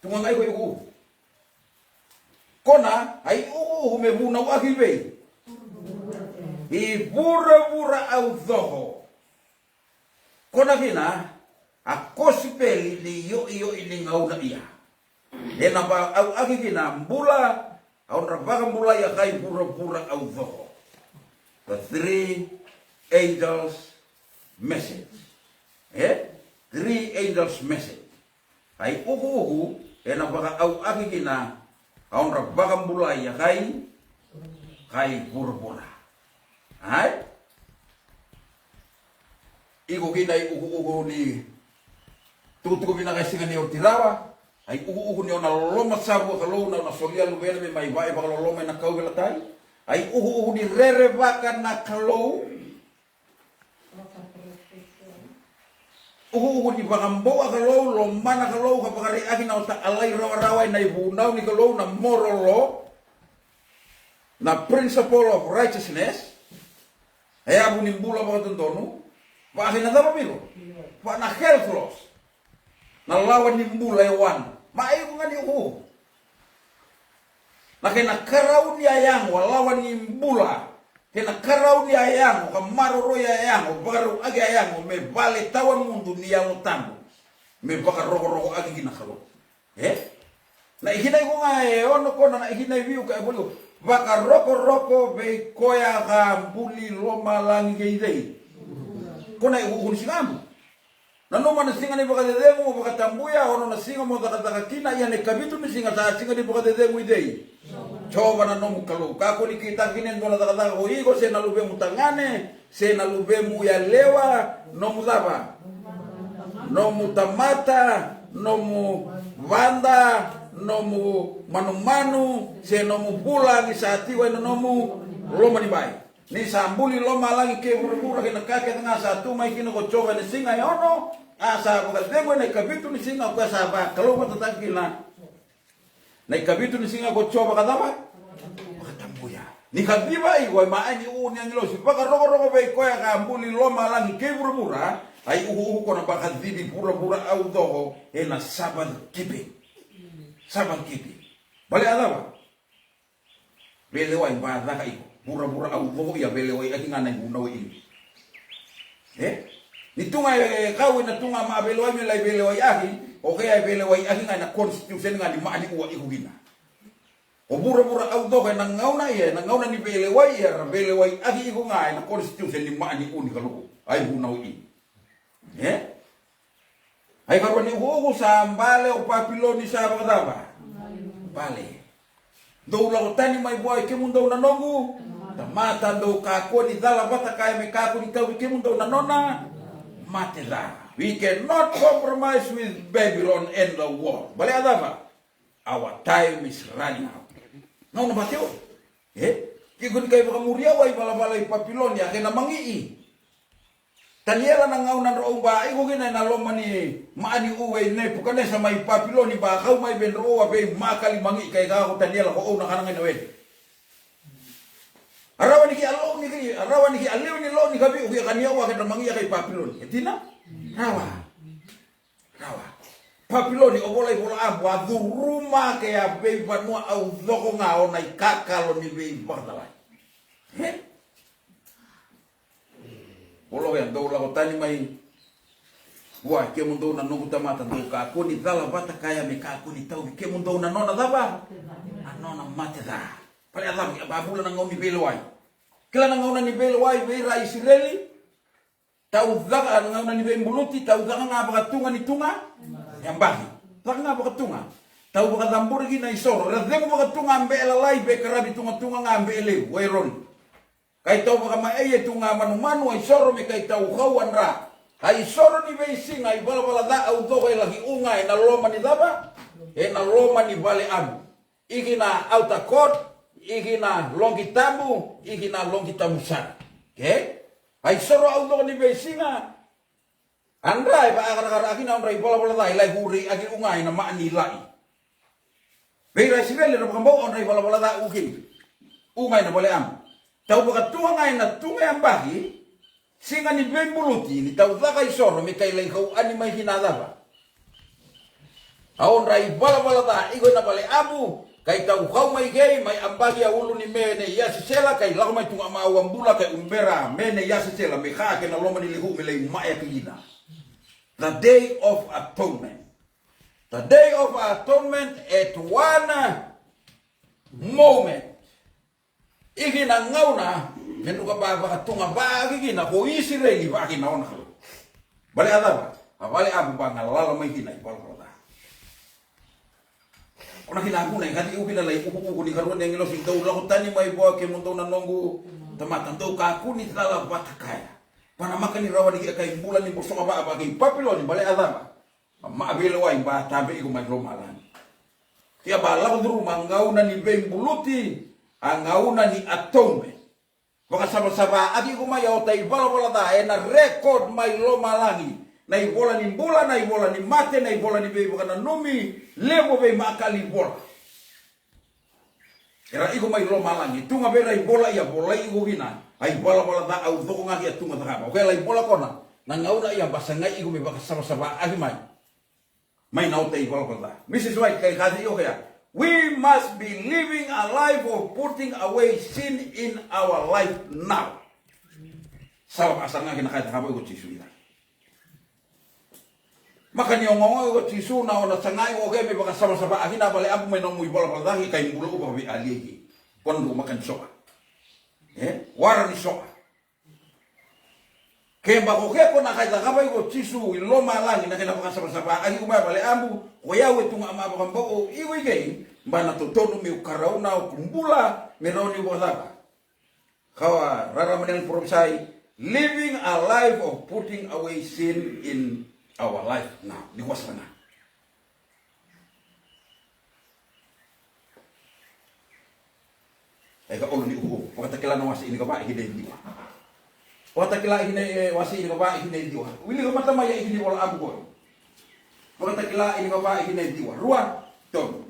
Tu ga ga i ko i ukuuku. Ko na, ai ukuuku me vunauaki vei. I vuravura au coko. Ko na kina, a kosipeli ni ioioi ni gauna ia. Ena vakaauaki kina bula, au na vakabulai a kai vuravura au coko. The three angels message. E? Three angels message. Ai ukuuku, ena vakaauaki kina, au na vakabulai a kai, kai vuravura. Ai? Iko kina i ukuuku ni tukutuku vinaka e sega ni oti rawa. Ai ukuuku ni o na loloma savu a Kalou, na o na solia luvena me mai vai vakaloloma ena kauveilatai. Ai ukuuku ni rerevaka na Kalou. Ukuuku ni vakabau a Kalou, lomana Kalou ka vakaraitaki na o ta alai rawarawa ena ivunau ni Kalou, na moral law, na principle of righteousness. E yavu ni bula vakadodonu. Vaka kei na cava vilo? Vaka na health laws. Na lawa ni bula e wanu. Ma iko ga ni ukuuku. Na kena karauni a yago, a lawa ni bula. Kena karauni a yago, ka maroroi a yago, vakarauaki a yago me vale tawamudu ni Yalo Tabu. Me vakarokoroko aki kina Kalou. E? Na ikina iko ga e ono kona na ikina iviu ka e voli. Vakarokoroko vei koya ka buli lomalagi kei cei? Kona e uku ni siga abu. Nanuma na siga ni vakacecegu mo vakatabuya, ono na siga mo cakacaka kina, ia na ikavitu ni siga sa siga ni vakacecegu i cei? Jiova na nomu Kalou. Kakua ni kitaka kina e dua na cakacaka ko iko, se na luvemu tagane, se na luvemu yalewa, nomu cava? Nomu tamata, nomu vada, nomu manumanu, se nomu vula ni sa tiko ena nomu loma ni bai. Ni sa buli lomalagi kei vuravura kei na ka kece ga sa tu mai kina ko Jiova ena siga e ono, a sa vakacegu ena ikavitu ni siga, o koya sa vakalou vatataki kina. Na ikavitu ni siga ko Jiova ka cava? Vakatabuya. Ni kaciva iko e maani u ni agilosi, vakarokoroko vei koya ka buli lomalagi kei vuravura, a iukuuku kona vakacivi vuravura au coko ena Sabbath keeping. Sabbath keeping. Bale a cava? Veilewai ba caka iko. Vuravura au coko ia veilewai aki ga na ivunau e ini. E? Ni tu ga e kau ena tu ga ma veilewai me lai veilewai aki, o kea e veilewai aki ga ena constitution ga ni maani ua iko kina. O vuravura au coko ena gauna ia, ena gauna ni veilewai ia, ra veilewai aki iko ga ena constitution ni maani u ni Kalou. A ivunau e ini. E? A ikarua ni ukuuku sa bale o Papiloni sa vakacava? Bale. Dou lako tani mai vua i kemudou na noqu tamata, dou kakua ni cala vata kaya me kakua ni tauvi kemudou na nona mate ca. We cannot compromise with Babylon and the world. Bale a cava? Our time is running out. Gauna vata o. E? Ke ko ni kai vakamuri au a ivalavala i Papiloni a kena magii. Taniela na gauna drau ba iko kina ena loma ni maani u vei Nepukanesa mai Papiloni ba kau mai vei drau a veimakali magii kai ka ko Taniela ko au na kana gai na wele. A rawa ni ki a lou ni ki, a rawa ni ki a liu ni lou ni kavi u ki a kania u a kedra magii a kai Papiloni. E tina? Rawa. Rawa. Papiloni o vola i vola abu a curuma ke a veivanua au coko ga o na ikakalo ni veivakacalai. E? Volo ya dou lako tani mai vua i kemudou na noqu tamata dou kakua ni cala vata kaya me kakua ni tauvi kemudou na nona cava? Na nona mate ca. Pale a cava, a vula na gauna ni veilewai. Kila na gauna ni veilewai vei ira Isireli. Tau caka na gauna ni veibuluti, tau caka ga vakatuga ni tuga. Yabaki. Caka ga vakatuga. Tau vakacaburi kina isoro. Ra cegu vakatuga be lalai, be karavi tugatuga ga be levu. Eroni. Kai tau vakamaei e tu ga manumanu a isoro me kai tau kau a dra. A isoro ni veisiga i valavala ca au coko e laki u ga ena loma ni cava? Ena loma ni vale abu. Iki na outer court, iki na loqi tabu, iki na loqi tabu sara. Okei? A isoro au coko ni veisiga. A dra e vakarakara aki na odra i valavala ca e lai vurei aki u ga ena maani lai. Vei ira Isireli era vakabau a odra i valavala ca u kei u ga ena vale abu. Tau vakatuga ga ena tuga yabaki, siga ni veibuluti ni tau caka isoro me kai lai kau ani mai kina a cava? A odra i valavala ca iko ena vale abu, kai tau kau mai kei mai abaki a ulu ni me ne Iasesela kai lako mai tuga ma au a bula kai ubera me ne Iasesela me ka kena loma ni lihu me lai maya ki kina. The Day of Atonement. The Day of Atonement at one moment. Iki na gauna me nuka ba vakatuga ba aki kina ko Isireli ba aki na ona Kalou. Bale a cava? A vale abu ba galala mai kina i valavala ca. Kona kina a vuna e kaci u kina lai ukuuku ni karua ni agilosi dou lako tani mai vua kemudou na noqu tamata dou kakua ni cala vata kaya. Pa na maka ni rawa ni kei a kai bula ni bosoka vaa vaki Papiloni bale a cava? A ma veilewai ba tabe iko mai lomalagi. Ia ba lako curuma a gauna ni veibuluti, a gauna ni atonement. Vakasavasava aki iko mai a ota i valavala ca ena record mai lomalagi. Na ivola ni bula, na ivola ni mate, na ivola ni veivakananumi, levu veimakali vola. Era iko mai lomalagi, tu ga vei ira i vola ia volai iko kina. A ivalavala ca au coko ga ki a tu ga cakava. Okei, lai vola kona. Na gauna ia ba sagai iko me vakasavasava aki mai. Mai na ota i valavala ca. Missus White kai kaci iko kea. We must be living a life of putting away sin in our life now. Sava a saga ki na kai cakava iko Jisu ira. Makani ogaoga o Jisu na o na sagai o ke me vakasavasava aki na vale abu mai na nomu ivalavala cagi kai bula u vakaveiali aki. Ko na dua makani soa. E? Wara ni soa. Ke bako ke ko na kai cakava iko Jisu i lomalagi na kena vakasavasava aki ko mai vale abu, ko yau e tuga ama vakabau o iko i kei, ba na totonu meu karauna o kubula me rauni vakacava. Kawa rarama ni prophesy, living a life of putting away sin in our life now. Ni kwasa na. E ka olo ni uko, vakatakila na wase ini ka va ikina i ciwa. Vakatakila ikina e wase ini ka va ikina i ciwa. Wili ka mata mai ya ikina i vola abu koro. Vakatakila ini ka va ikina i ciwa. Rua, tolu.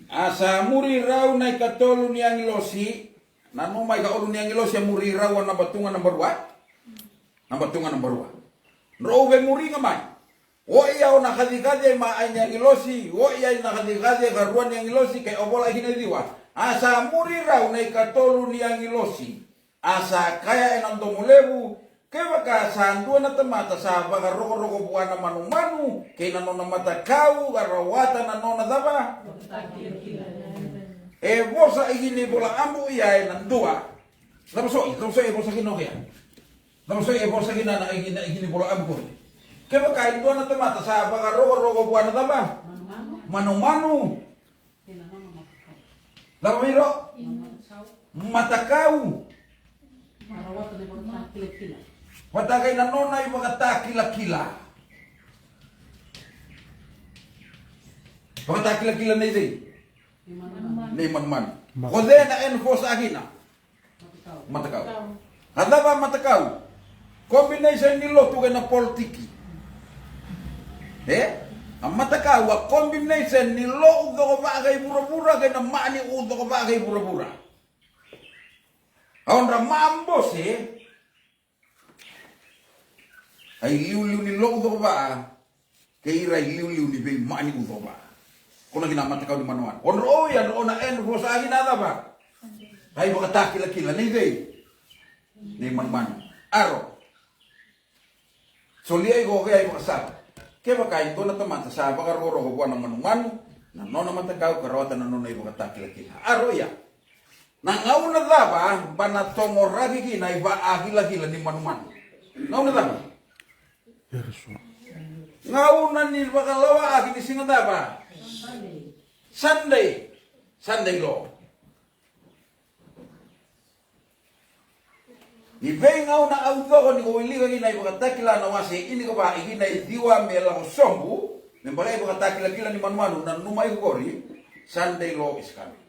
A sa muri rau na ikatolu ni agilosi. Nanuma ikaulu ni agilosi a muri rau a naba tu ga naba rua. Naba tu ga naba rua. Drau vemuri ga mai. O ia o na kacikaci e ma ai ni agilosi, o ia na kacikaci e ka rua ni agilosi, ke o vola ikina i ciwa. A sa muri rau na ikatolu ni agilosi. A sa kaya e na domo levu, kevaka sa dua na tamata sa vakarokoroko vua na manumanu kei na nona matakau ka rawata na nona cava? E vosa ikina i vola abu ia e na dua. Cava soi, cava soi e vosa kina o kea? Cava soi e vosa kina na ikina, ikina i vola abu kore? Kevaka e dua na tamata sa vakarokoroko vua na cava? Manumanu. Cava vei ro? Matakau. Vata kei na nona i vakatakilakila. Vakatakilakila nei cei? Nei manumanu. Ko cei na enforce a kina? Matakau. A cava matakau? Combination ni lotu kei na politiki. E? A matakau a combination ni lotu coko vaka i vuravura kei na mani u coko vaka i vuravura. A odra mabose. A iliuliu ni lotu coko vaka. Kei ira iliuliu ni veimani u coko vaka. Ko na kina matakau ni manumanu. Odra o ia, odra o na enforce a kina cava? A i vakatakilakila nei cei? Nei manumanu. Aro. Solia iko o kea i vakasava. Kevaka e dua na tamata sa vakarokoroko vua na manumanu, na nona matakau ka rawata na nona i vakatakilakila. Aro ia. Na gauna cava ba na togoraki kina i vakakilakila ni manumanu? Gauna cava? Gauna ni vakalawaaki ni siga cava? Sunday. Sunday law. Ni veigauna au coko ni ko wilika kina i Vakatakila na wase ini ka va ikina i ciwa me lako sobu me balai vakatakilakila ni manumanu na numa i kokori. Sunday law is coming.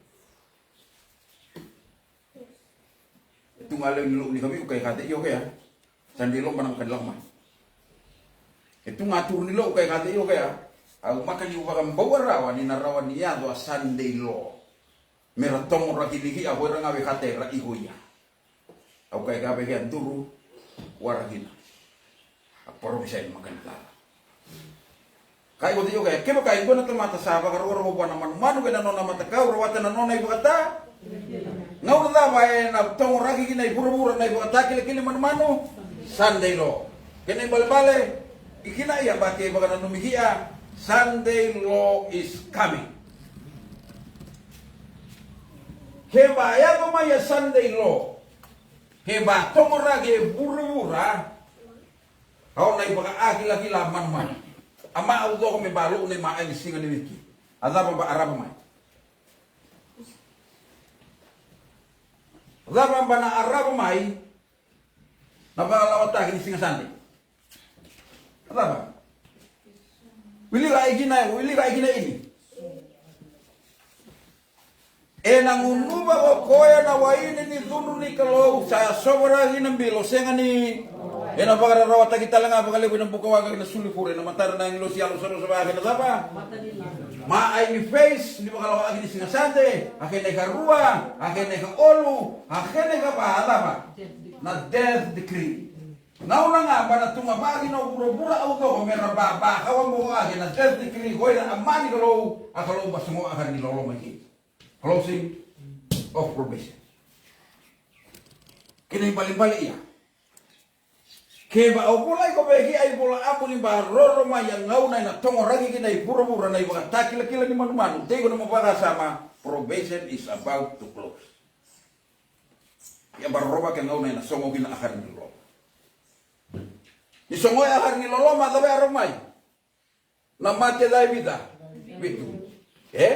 E tu ga lewe ni lo'u ni kavi'u kai kate io kea. Sunday law bana makani lako mai. E tu ga turu ni lo'u kai kate io kea. Au makani u vakabaua rawa ni na rawa ni yaco a Sunday law. Me ra togoraki ni ki'a ko ira ga vei kate ra iko ia. Au kai ka vei kea duru warakina. A parofisai ni makani tala. Kai ko tei o kea kevaka e dua na tamata sa vakarokoroko vua na manumanu kei na nona matakau rawata na nona i vakata. Gauna cava e na togoraki kina i vuravura na i vakatakilakila ni manumanu? Sunday law. Kena i balebale i kina ia bati e vakananumi ki'a Sunday law is coming. Ke ba yaco mai a Sunday law, ke ba togoraki e vuravura, a o na i vakaakilakila manumanu. A ma au coko me ba lo'u na i ma ai ni siga ni wiki. A cava ba arava mai? A cava ba na arava mai? Na vakalawataki ni siga Sunday. A cava? Wilika ai kina, wilika ai kina ini. E na gunuva ko koya na waini ni cudru ni Kalou sa sovaraki na bilo sega ni. Ena vakararawataki tale ga vakalevu ena bukawaqa kei na sulifure, na matadra na agilosi yalo savasava, a kena cava? Ma ai ni face ni vakalawaki ni siga Sade, a kena ikarua, a kena ikaolu, a kena ikava, a cava? Na death decree. Gauna ga ba na tu ga vakakina o vuravura au coko me ra ba ba kawa mo a kena death decree, ko ira a mani Kalou, a Kalou ba sogo a kara ni loloma i ke. Closing of probation. Kena ibalebale ia. Kevaka o volai ko veki ai vola abu ni ba roro mai a gauna ena togoraki kina i vuravura na ivakatakilakila ni manumanu, tei ko na mo vakasama, probation is about to close. Ia ba roro vaki a gauna ena sogo kina a kara ni loloma. Ni sogo a kara ni loloma, cava e aro mai? Na mate ca e vica? Vitu. E?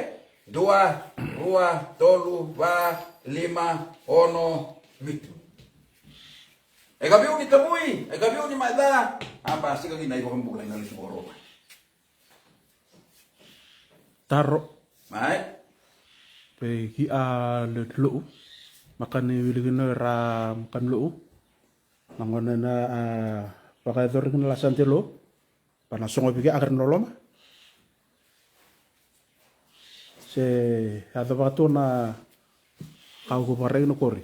Dua, rua, tolu, va, lima, ono, vitu. E ka viu ni tavui, e ka viu ni maca. A ba sika kina i vakabula ina lesu vakarua mai. Taro. Mai. Pe ki a le lou. Makani wili kina ra makani lou. Na gona na a vakayacori kina la Sade lou. Ba na sogo viki a kara ni loloma. Se yaco vakatua na kau ko vakarai na kori.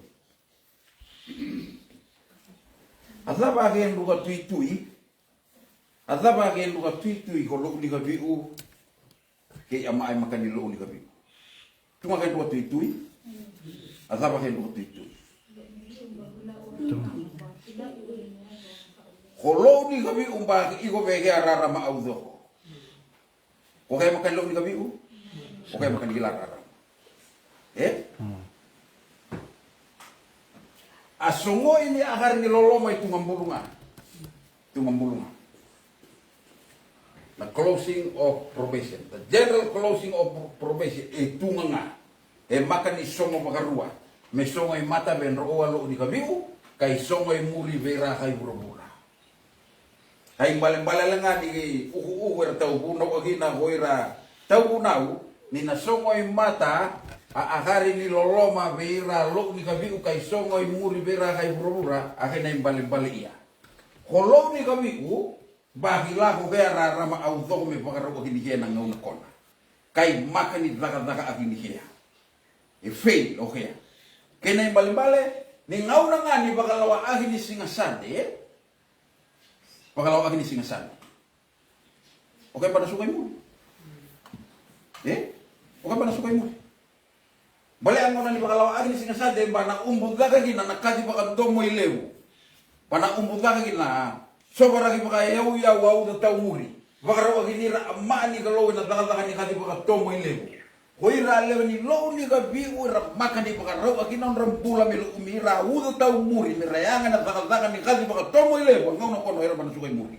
A cava ke druka tuitui? A cava ke druka tuitui ko lou ni kaviu? Kei a maai makani lou ni kaviu. Tu ga ke druka tuitui. A cava ke druka tuitui? Ko lou ni kaviu ba iko veke a rarama au coko. Ko kei makani lou ni kaviu. Ko kei makani kila rarama. E? A sogo ini a kara ni loloma i tu ga bulu ga. Tu ga bulu ga. Na closing of probation. The general closing of probation e tu ga ga. E makani sogo vakarua. Me sogo i mata vei drau a lou ni kaviu, ka i sogo i muri vei ra kai vuravura. Ka i balebale ga ni ukuuku era tau vunau akina ko ira tau vunau, ni na sogo i mata a a kara ni loloma vei ira lou ni kaviu ka i sogo i muri vei ira kai vuravura, a kena i balebale ia. Ko lou ni kaviu, ba kila ko kea rarama au coko me vakarau akini kea na gauna kona. Ka i makani cakacaka akini kea. E fail o kea. Kena i balebale, ni gauna ga ni vakalawa akini siga Sade, e? Vakalawa akini siga Sade. O kea ba na suka i muri. E? O kea ba na suka i muri. Bale a gauna ni vakalawa akini siga Sade ba na ubu caka kina na kaci vakadomo i levu. Ba na ubu caka kina sovaraki vakayauyau a uca tau muri. Vakarau akini ira a maa ni Kalou ena cakacaka ni kaci vakatomo i levu. Ko ira a lewe ni lou ni kaviu era makani vakarau akina nodra bula me lou mi ira a uca tau muri me ra yaga na cakacaka ni kaci vakatomo i levu a gauna kona o ira ba na suka i muri.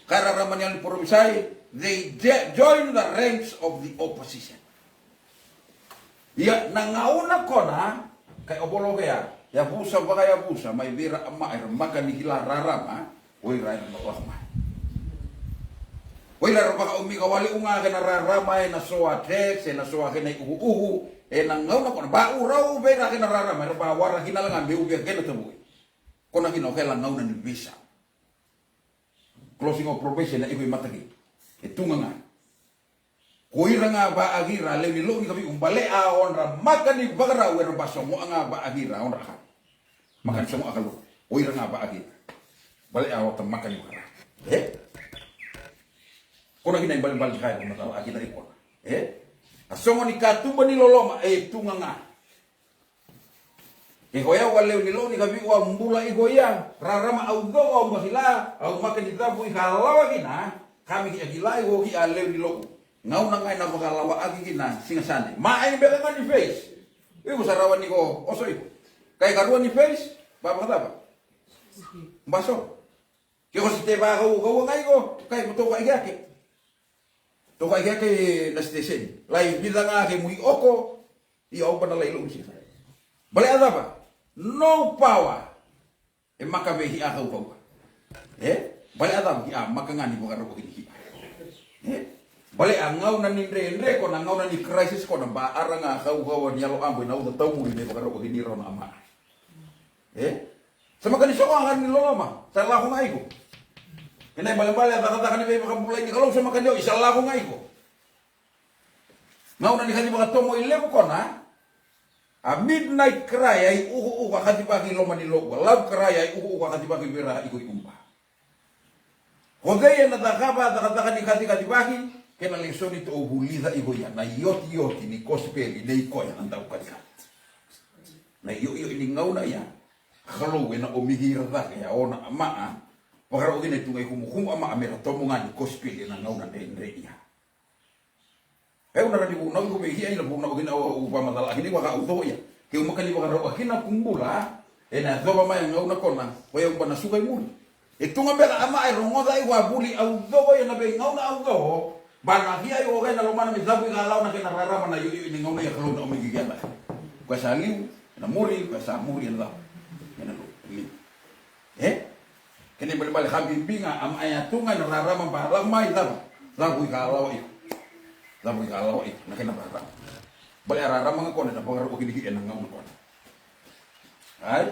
Ka rarama ni yalo ni parofisai, they je- join the ranks of the opposition. Ia na gauna kona, ka o voloke ya, yavusa vakayavusa mai vei ira a maa era makani kila rarama, o ira era na lako mai. O ira era vakaumi ka wale uga kena rarama ena so a tax, ena so a kena i ukuuku, ena gauna kona ba u rau vei ira kena rarama era ba wara kina la ga me uvia kena tavui. Kona kina o kela gauna ni visa. Closing of probation na iko i mataki. E tu ga ga. Ko ira ga vaaki ira a lewe ni lou ni kaviu bale a odra makani vakarau era ba sogo a ga vaaki ira a odra ka. Makani sogo a Kalou. Ko ira ga vaaki ira. Bale a ota makani vakarau. E? Kona kina i balebale ni ka e vakamatawa akina i kona. E? A sogo ni katuba ni loloma e tu ga ga. Ke ko yau a lewe ni lou ni kaviu au bula iko ia, rarama au coko au bakila, au makani cavu i ka lawa kina, ka me ki a kila iko ki a lewe ni lou. Gauna ga ena vakalawa aki kina siga Sade. Ma ai beka ga ni face. Iko sa rawa ni ko oso iko. Kai karua ni face, ba vakacava? Ba so. Ke ko se te vakau kau ga iko, kai mo toka ike ake. Toka ike ake na station. Lai vica ga ke mui oko, ia au ba na lai lou ni siga. Bale a cava? No power. E maka vei hia kaukauwa. E? Bale a cava hia maka ga ni vakarau kini hia. E? Bale a gauna ni dredre ko na gauna ni crisis ko na ba ara ga kaukauwa ni yalo abo ina uca taumuri me vakarau kini rau na ama. E? Sa maka ni soko ga ni loloma, sa lako ga iko. Kena ibalebale a cakacaka ni veivakabulai ni Kalou sa maka ni oi, sa lako ga iko. Gauna ni kaci vakatomo i levu kona, a midnight cry, a iukuuku a kacivaki i loma ni lo'u, a loud cry, a iukuuku a kacivaki vei ira iko i Uba. Ko cei ena cakava a cakacaka ni kacikacivaki? Kena lesoni tou vulica iko ya, na iotioti ni kosipeli nei koya na daukacikaci. Na ioioi ni gauna ya, Kalou ena omiki ira cake, a ona amaa, vakarau kina e tu ga i kumukumu amaa me ra tomo ga ni kosipeli ena gauna dredre ya. E, au na rawa ni vunau iko vei ia, ina vunau kina au, au vakamacala kina iko vaka au coko ia. Keu maka ni vakarau kina ku bula, ena yacova mai a gauna kona, ko i au ba na suka i muri. E tu ga beka a ma e rogoca iko a vuli au coko ia na veigauna au coko, ba na kia iko kei na lomana me cavu i kalawa na kena rarama na ioioi ni gauna ia Kalou na omiki kia mai. Ko e sa liu, ena muri, ko e sa muri, ena cavu. Ena liu. E? Kena ibalebale ka bibi ga a ma e a tu ga ena rarama ba lako mai cava? Cavu i kalawa iko. Cavu i kalawa iko na kena rarama. Bale a rarama ga kona ena vakarau kina ki ena gauna kona. Ai?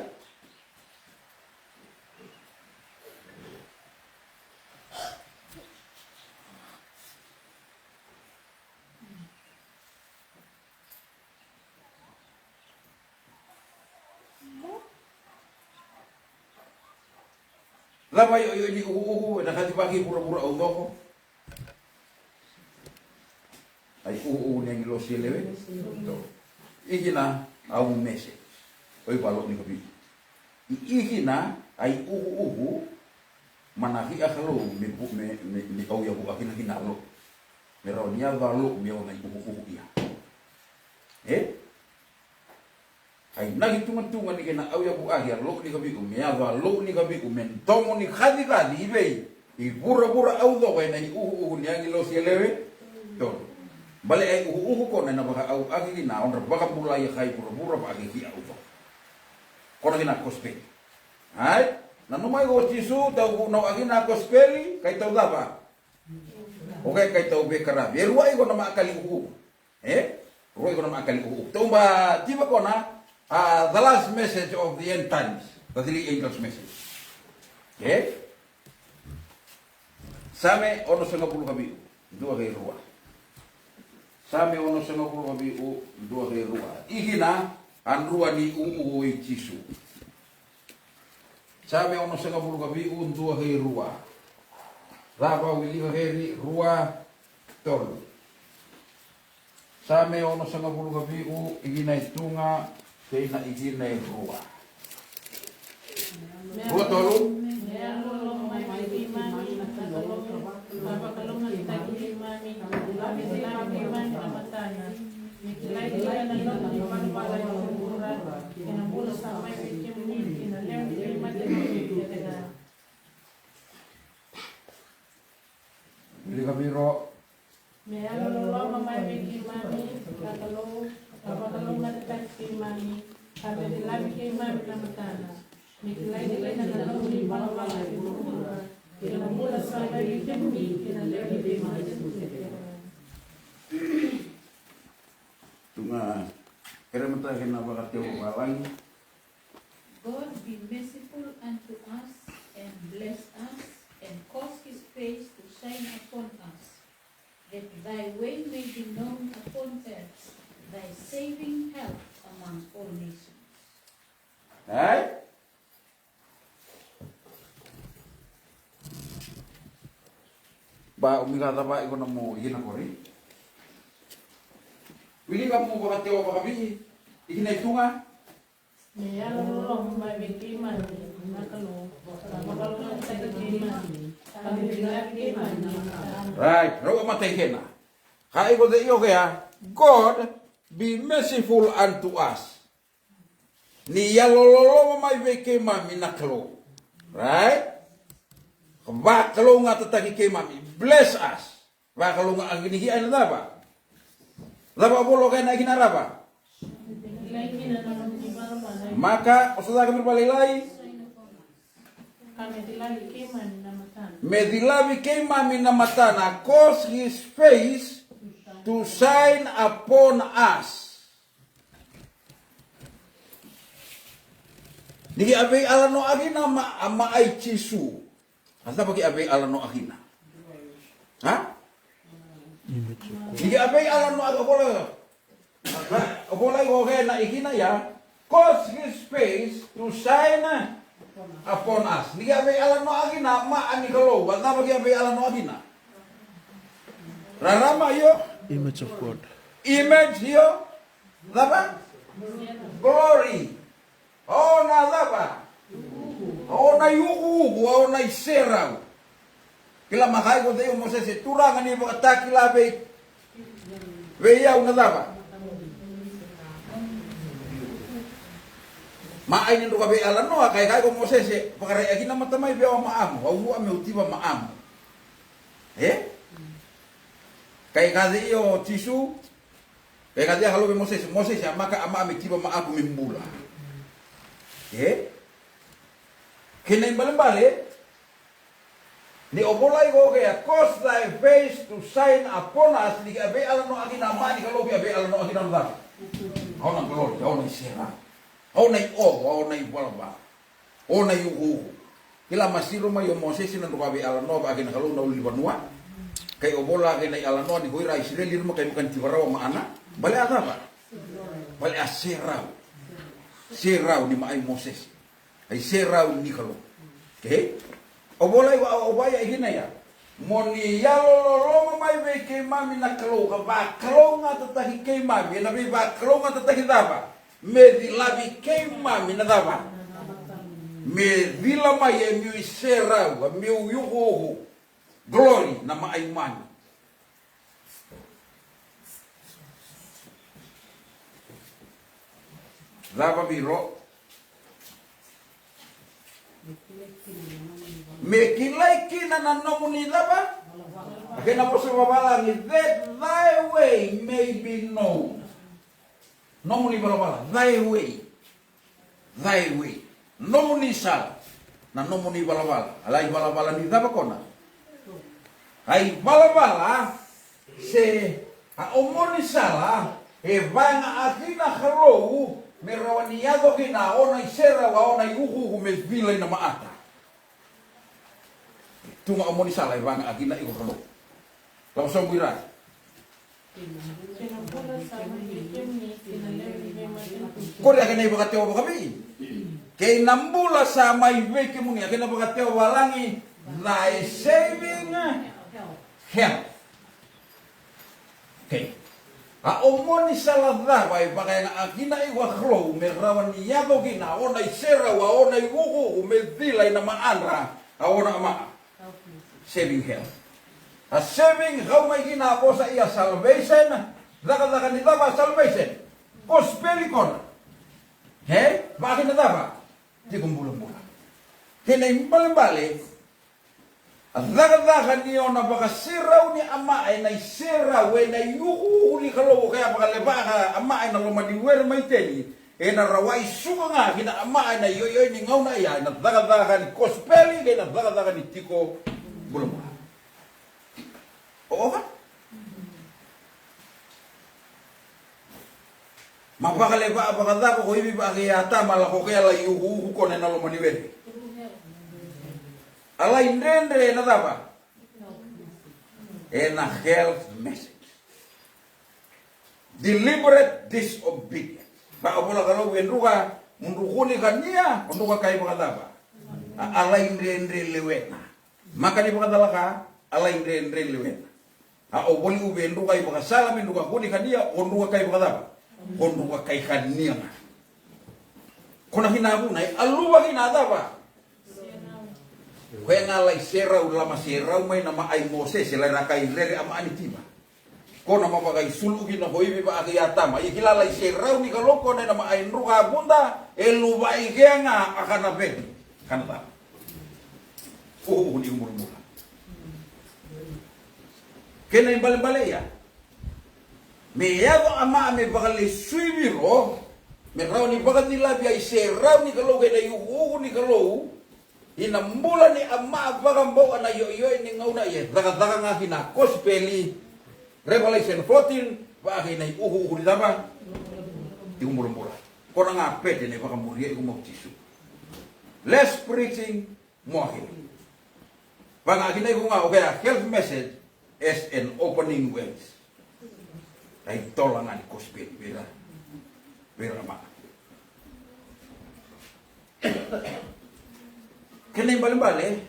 Cava ioioi ni ukuuku ena kacivaki vuravura au coko? A iukuuku ni agilosi e lewe tolu. I kina a umu message. Oi valo ni kavi. I kina a iukuuku ma na kia Kalou me, me, me, me au yavu a kina kina a lo. Me rawa ni yavu a lo me au na iukuuku ia. E? A inaki tugatuga ni kena au yavu aki a lo'u ni kavi'u me yaco a lo'u ni kavi'u me domo ni kacikaci i vei? I vuravura au coko ena iukuuku ni agilosi e lewe tolu. Bale a iukuuku kona ena vakaau aki kina a odra vakabulai a kai vuravura vaaki ki au coko. Kona kina a kosipeli. Ai? Nanuma iko o Jisu tau vunau aki na kosipeli kai tau cava? O kai kai tau vekaravi e rua iko na makali ukuuku. E? Rua iko na makali ukuuku. Tou ba tiva kona a the last message of the end times, the three angels message. E? Same onosagavulu ka vi'u, dua kei rua. Same onosagavulu ka vi'u, dua kei rua. I kina a drua ni ukuuku i Jisu. Same onosagavulu ka vi'u, dua kei rua. Cava wilika keri rua tolu. Same onosagavulu ka vi'u, ikina e tu ga kei na ikina e rua. Rua tolu. Wilika vei ro. Me yalololoma mai vei keimami na Kalou, ka vakalougatataki keimami, ka me cilavi keimami na matana. Me kilai kina na nomu ivalavala e vuravura, kei na bula sa mai vei kemuni kei na lewe ni veimatanitu kece. Tu ga, kere mata kei na vakatekivu valagi. God be merciful unto us, and bless us, and cause his face to shine upon us, that thy way may be known upon earth, thy saving health among all nations. Ai? Ba, o mi ka cava iko na mo ina kori? Wilika mo vakatekivu vakaviti, ikina e tu ga. Me yalololoma mai vei keimami na Kalou, ka vakalougatataki keimami, ka me cilavi keimami na matana. Right, rau a matai kena. Ka iko cei o kea, God be merciful unto us. Ni yalololoma mai vei keimami na Kalou. Right? Vakalougatataki keimami. Bless us. Vakalougatataki ni ki ai na cava? Cava volo kena ikina rava? Maka, o sa caka viri valailai. Me cilavi keimami na matana, cause his face to shine upon us. Ni ki a veialanoa kina ma, a maʻai Jisu. A cava ki a veialanoa kina? A? Ni ki a veialanoa, o vola, o vola iko kena ikina ya. Cause his face to shine upon us. Ni ki a veialanoa kina a maʻa ni Kalou. A cava ki a veialanoa kina? Rarama io. Image of God. Image io. Cava? Glory. Au na cava? Au na iukuuku, au na iserau. Kila makai ko cei o Mosese, Turaga ni vakatakila vei, vei au na cava? Maʻai ni druka veialanoa, kaikai ko Mosese, vakaraia kina matamai vei au a maʻamu, au vua meu tiva maʻamu. E? Kai ka cei o Jisu, Kai ka cei a Kalou vei Mosese, Mosese a maka a maʻa me tiva maʻaku me bula. E? Kena ibalebale, ni o vola iko ke a cause thy face to shine upon us, ni ki a veialanoa kina a maʻa ni Kalou ki a veialanoa kina na cava? Au na glory, au na iserau. Au na iovo, au na ivalavala. O na iukuuku. Kila masiro mai o Mosese na druka veialanoa vaka na Kalou na ulunivanua. Kai o vola kei na ialanoa ni ko ira a Isireli ira makai makani tiva rawa maʻana. Bale a cava? Bale a serau. Serau ni maʻai Mosese. A iserau ni Kalou. Okei? O vola i wa o vaya i kina ya. Mo ni yalololoma mai vei keimami na Kalou ka vakalougatataki keimami ena veivakalougatataki cava? Me cilavi keimami na cava? Me cila mai e miu iserau, a miu iukuuku. Glory na maʻai mami. Cava viro? Me kilai kina na nomuni cava? A kena vosa vavalagi, that thy way may be known. Nomuni valavala, thy way. Thy way. Nomuni sala. Na nomuni valavala. A lai valavala ni cava kona? A ivalavala se a omoni sala e vagaʻa kina Kalou me rawa ni yaco kina a ona iserau, a ona iukuuku me cila ina maʻata. Tu ga omoni sala e vagaʻa kina iko Kalou. Lako sobu ira. Kori a kena ivakatewa vakavei? Kei na bula sa mai vei kemuni, a kena vakatewa valagi, thy saving health. Okei. A omoni sala cava e vakayaga kina iko a Kalou me rawa ni yaco kina a ona iserau, a ona iukuuku me cila ina maʻadra a ona amaʻa. Saving health. A saving kau mai kina a vosa ia salvation. Cakacaka ni cava a salvation? Kosipeli kona. E? Vaka kina cava? Tiko bulabula. Kena ibalebale. A cakacaka ni ona vakaserau ni amaʻa ena iserau ena iukuuku ni Kalou, o kea vakalevaka amaʻa ena loma ni were mai Iteni. Ena rawai suka ga kina amaʻa ena ioioi ni gauna ia, ena cakacaka ni kosipeli kei na cakacaka ni tiko bulabula. Oka? Ma vakaleva vakacava ko ivi vaka kei Atama, lako kea lai ukuuku kona ena loma ni were. A lai dredre ena cava? Ena health message. Deliberate disobedience. Ba o vola Kalou e druka, mo dru kuni kania, o druka kai vakacava? A, a lai dredre lewena. Maka ni vakacalaka, a lai dredre lewena. A o voli uve e druka i vakasala me druka kuni kania, o druka kai vakacava? O druka kai kania ga. Kona kina vuna e aluva kina cava? Koya ga lai serau, lama serau mai na maʻai Mosese, lai raka i rere a maʻa ni tiva. Kona ma vakaisulu kina ko ivi vaka kei Atama. Ia kila lai serau ni Kalou kona ena maʻai druka vuda, e luvai kea ga a kana veti. Kana cava? Ukuuku ni muramura. Kena ibalebale ia. Me yaco a maʻa me vakalesui viro, me rawa ni vakacilavi a iserau ni Kalou kei na iukuuku ni Kalou, ina bula ni a maʻa vakabauta na ioioi ni gauna ia e cakacaka ga kina a kosipeli, Revelation fourteen, vaka kei na iukuuku ni cava? Iukuuku ni muramura. Kona ga pete na ivakamuria iko mai o Jisu. Less preaching, more healing. Vaka kina iko ga, okay, a health message as an opening words. Ai tola ga ni gospel vei ira, vei ira ma. Kena ibalebale,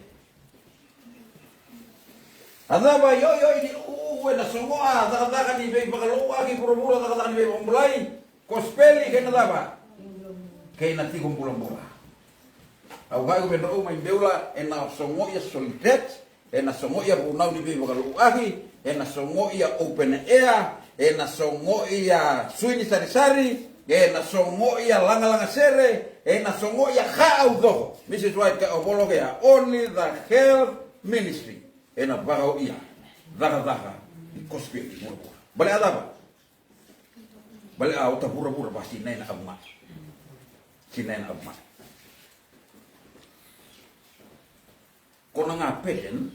a cava ioioi ni uku ena sogoa, cakacaka ni veivakalouaki, vuravura, cakacaka ni veivakabulai, gospel kei na cava? Kei na tiko bulabula. Au kaya vei drau mai Beula, ena sogoia Solitech, ena sogoia vunau ni veivakalouaki, ena sogoia open air, ena sogoia sui ni sarisari, ena sogoia lagalaga sere, ena sogoia ka au coko. Mrs White ka o voloke ya, only the health ministry ena vakaoia cakacaka ni gospel ni vuravura. Bale a cava? Bale a ota vuravura va sinai na avu mai. Sinai na avu mai. Ko na ga pattern,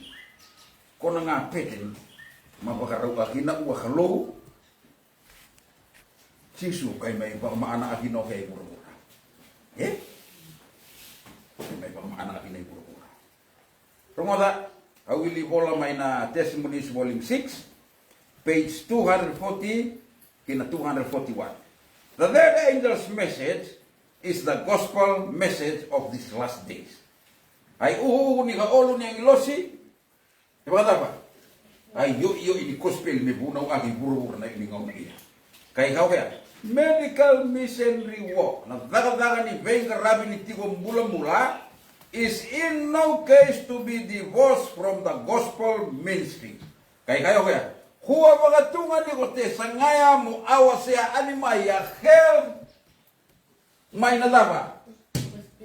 ko na ga pattern ma vakarau a kina ua Kalou. Jisu kai mai vakamaana a kina o kei vuravura. E? Kai mai vakamaana a kina i vuravura. Rogoca, au wili vola mai na Testimonies Volume six, page two hundred forty ki na two hundred forty-one. The third angel's message is the gospel message of these last days. Ai uhuuhu ni ka olu ni agilosi, e vakacava? Ai ioioi ni gospel me vunau aki vuravura na ini gauna ia. Kai kau kea, medical missionary work, na cakacaka ni veiqaravi ni tiko bulabula, is in no case to be divorced from the gospel ministry. Kai kau kea, kua vakatuga ni ko te sagaya mo awasea ani mai a health mai na cava?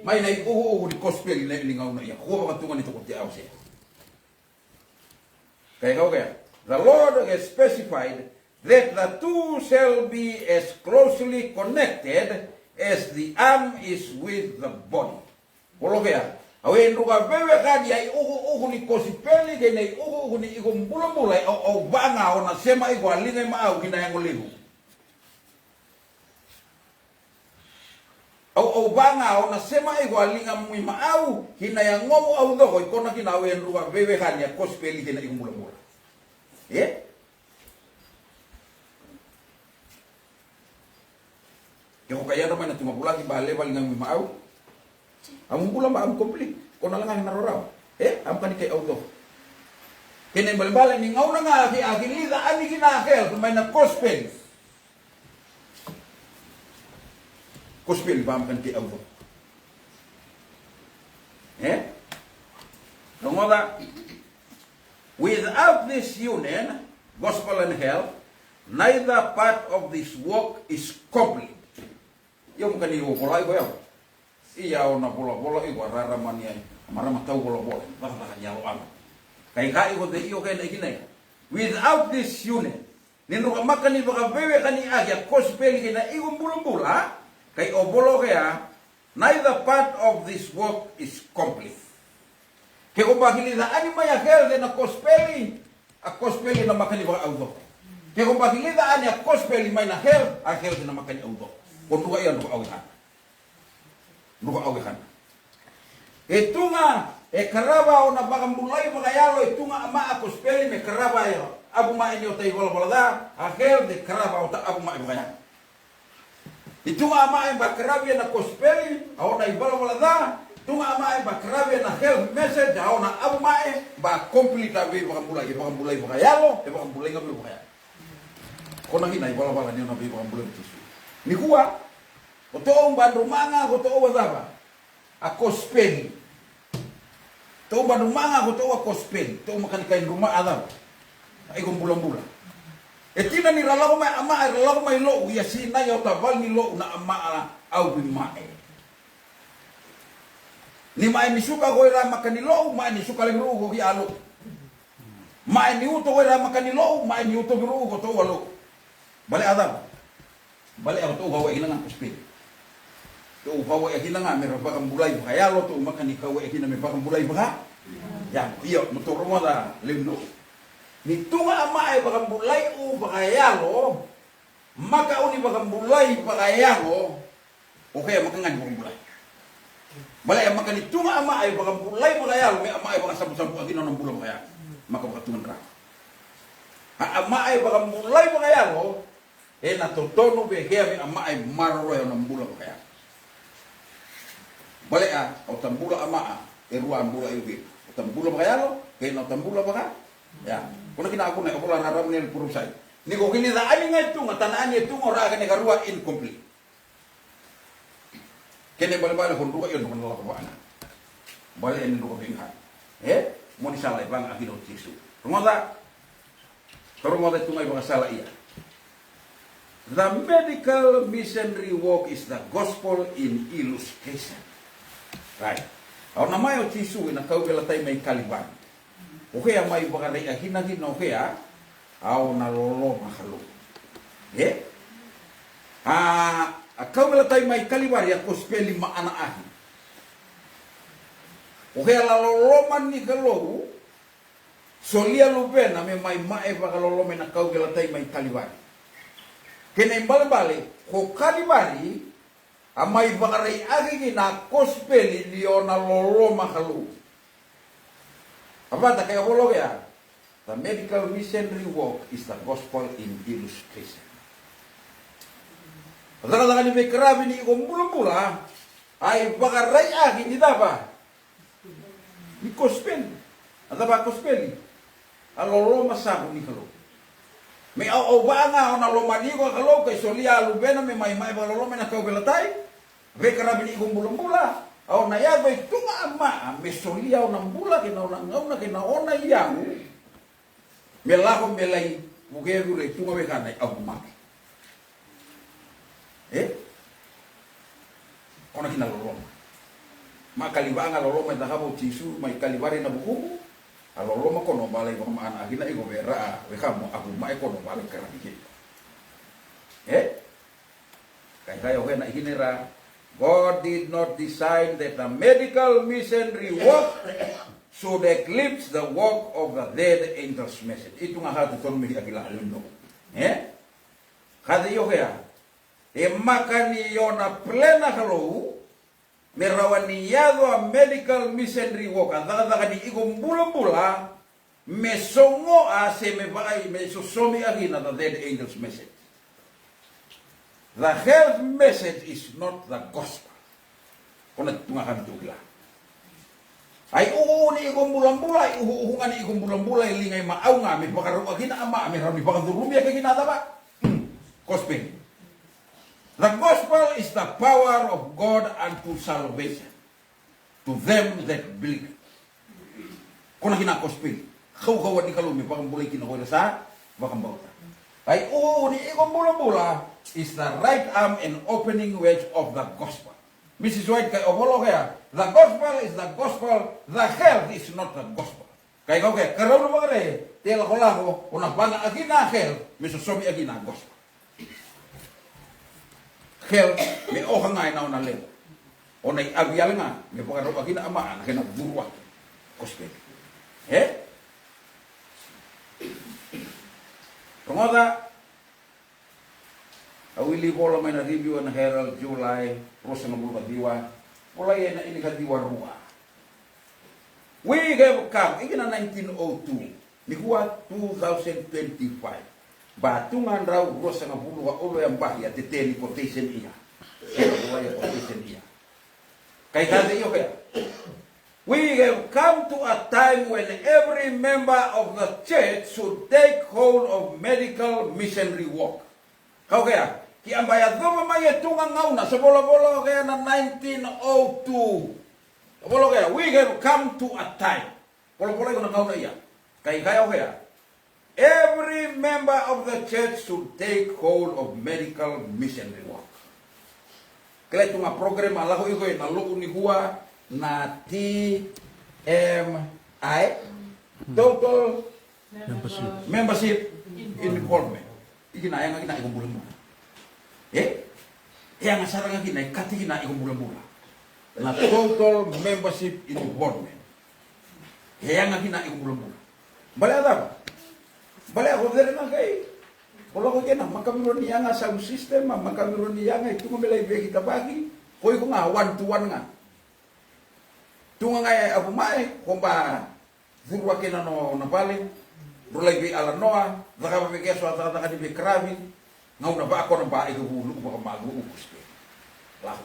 Mai na iuhuuhu ni gospel na ini gauna ia. Kua vakatuga ni toko te awasea. Kai kau kea, the Lord has specified that the two shall be as closely connected as the arm is with the body. Voloke ya, au e druka veiwekani a iuhuuhu ni gospel kei na iuhuuhu ni iko bulabula, e au, au vaga o na sema iko a liga i maau ki na yago levu. Au, au vaga o na sema iko a liga mu i maau ki na yagomu au coko, i kona kina au e druka veiwekani a gospel kei na iko bulabula. E? Ke ko kai yadra mai na tuma vulaki ba leva liga mu i maau. Amu bula ma amu complete. Ko na laga na rorau. E? Amu kani kai au coko. Kena ibalebale ni gauna ga a ki, a ki lica ani kina a health mai na gospel. Gospel ba amu kani kai au coko. E? Rogoca. Without this union, gospel and health, neither part of this work is complete. Io, maka ni o vola iko yau. Ia o na volavola iko a rarama ni ai, a marama tau volavola, cakacaka ni yalo ama. Kai ka iko the io kei na ikina ia. Without this union, ni druka maka ni vakaveiwekani aki a gospel kei na iko bulabula, kai o voloke ya, neither part of this work is complete. Ke ko baki lica ani mai a health ena gospel, a gospel ena maka ni vakaau coko. Ke ko baki lica ani a gospel mai na health, a health ena maka ni au coko. Ko druka ia druka au ikana. Druka au ikana. E tu ga e karava o na vakabulai vakayalo, e tu ga a ma a gospel me karava e avu mai ni o ta ivalavala ca, a health e karava o ta avu mai vakayalo. E tu ga a ma e ba karavi ena gospel, a o na ivalavala ca, tu ga a ma e ba karavi ena health message, a o na avu mai ba complete a veivakabulai, e vakabulai vakayalo, e vakabulai ga veivakayalo. Ko na kina ivalavala ni o na veivakabulai Jisu. Nikua, ko tou ba drumaga, ko tou a cava? A gospel. Tou ba drumaga ko tou a gospel. Tou maka ni kai druma a cava? A iko bulabula. E tina ni ra lako mai a ma, e ra lako mai lou, ia sinai au tavali ni lou na a ma a au vi ma e. Ni ma e ni suka ko ira maka ni lou, ma e ni suka levi ruu ko ki a lou. Ma e ni uto ko ira maka ni lou, ma e ni uto vi ruu ko tou a lou. Bale a cava? Bale a tou kau e kina ga gospel. Tou kau e kina ga me ra vakabulai vakayalo, tou maka ni kau e kina me vakabulai vaka. Ia, io, mo tou rogoca lewe ni lotu. Ni tu ga a ma e vakabulai u vakayalo, maka u ni vakabulai vakayalo, o kea maka ga ni vakabulai. Balea e maka ni tu ga a ma'a e vakabulai vakayalo me a ma'a e vakasabusabua kina nona bula vakayalo. Maka vakatugadrava. A, a ma'a e vakabulai vakayalo ena totonu vei kea me a ma'a e maroroya nona bula vakayalo. Balea o tabula a ma'a e rua a bula e uke. O tabula vakayalo kei na o tabula vaka. Ia. Ko na kina a kuna e vola rarama ni a le purusai. Ni ko kini ca ani ga e tu ga, tana ani e tu ga o ra a kene ka rua incomplete. Kena ibalebale ko druka io na kona lako va'ana. Bale ena druka vei ga. E? Mo ni sa lai vaga a kina o Jisu. Rogoca. Ka rogoca e tu ga i vakasala ia. The medical missionary work is the gospel in illustration. Right. Au na mai o Jisu ena kauveilatai mai Kalivari. O kea mai vakaraitaki na kina o kea, au na loloma Kalou. E? A, a kauveilatai mai Kalivari a kosipeli maana aki. O kea la loloma ni Kalou, solia luvena me mai mae vakaloloma ena kauveilatai mai Kalivari. Kena ibalebale, ko Kalivari, a mai vakaraitaki kina a kosipeli ni o na loloma Kalou. A vata kei a vola o kea, the medical missionary work is the gospel in illustration. A cakacaka ni veikaravi ni iko bulabula, a i vakaraitaki ni cava? Ni kosipeli. A cava a kosipeli? A loloma savu ni Kalou. Me au, au vaa ga o na lomani iko a Kalou, ka i solia a luvena me mai, mai vakaloloma ena kauveilatai. Veikaravi ni iko bulabula, au na yaco i tu ga a ma'a me solia o na bula kei na o na gauna kei na o na iyau. Me lako me lai vukevu ira i tu ga wekana i avu mate. E? Ko na kina loloma. Ma Kalivari ga loloma e cakava o Jisu mai Kalivari na vukuku. A loloma ko na bale i vakamaana a kina iko vei ira a weka mo avu mae ko na bale i karavi kei. E? Kai kai o kena i kina ira. God did not design that a medical missionary work should eclipse the work of the third angel's message. I tu ga ka tu tonu me i akila alendo. E? Ka te i o kea. E maka ni o na plena Kalou, me rawa ni yaco a medical missionary work, a cakacaka ni iko bulabula, me sogo a se me vakai, me sosomi a kina the third angel's message. The health message is not the gospel. Ko na tu ga ka me tu kila. A i uhu ni iko bulabula, a i uhu, uhu ga ni iko bulabula, e liga i ma au ga, me vakarau a kina a ma, me rau ni vakacurumi a kina a cava? Kosipeli. The gospel is the power of God unto salvation to them that believe. Ko na kina kosipeli. Kaukauwa ni Kalou me vakabulai kina ko ira sa vakabauta. A i uhu ni iko bulabula is the right arm and opening wedge of the gospel. Mrs White kai o vola o kea, the gospel is the gospel, the health is not the gospel. Kai kau kea, ka rau na vakare, te lakolako, o na vaga a kina a health, me sosomi a kina a gospel. Health, me oka ga e na o na lewa. O na i avi yale ga, me vakarau a kina a ma, na kena vuru a gospel. E? Rogoca, a wili vola mai na review na Herald, July, ruasagavulu ka ciwa. Vola ia na ini ka ciwa rua. We have come, ikina nineteen oh two. Nikua two thousand twenty-five. Ba tu ga drau ruasagavulu ka ulu ya bahi a teteni quotation ia. Vola ia quotation ia. Kai kate io kea. We have come to a time when every member of the church should take hold of medical missionary work. Kau kea, ki a bai a cova mai e tu ga gauna, sa volavola o kea na nineteen oh two. Vola o kea, we have come to a time. Volavola iko na gauna ia. Kai kaya o kea. Every member of the church should take hold of medical missionary work. Kele tu ga program a lako iko e na lo'u nikua na T M I, total membership involvement. Ikina yaga kina iko bulabula. E? Yaga sara ga kina e kati kina iko bulabula. Na total membership involvement. E yaga kina iko bulabula. Balea cava? Balea ko cere ga kai. Ko lako kena makamiru ni yaga sound system, a makamiru ni yaga e tu ga me lai veki tabaki. Ko iko ga one to one ga. Tuga ga e avu mae ko ba curua kina nona vale. Dro lai vei alanoa, cakava vei ke so a cakacaka ni vei karavi. Gauna vako na ba e ke vu luku vaka malu u kusi ke. Laku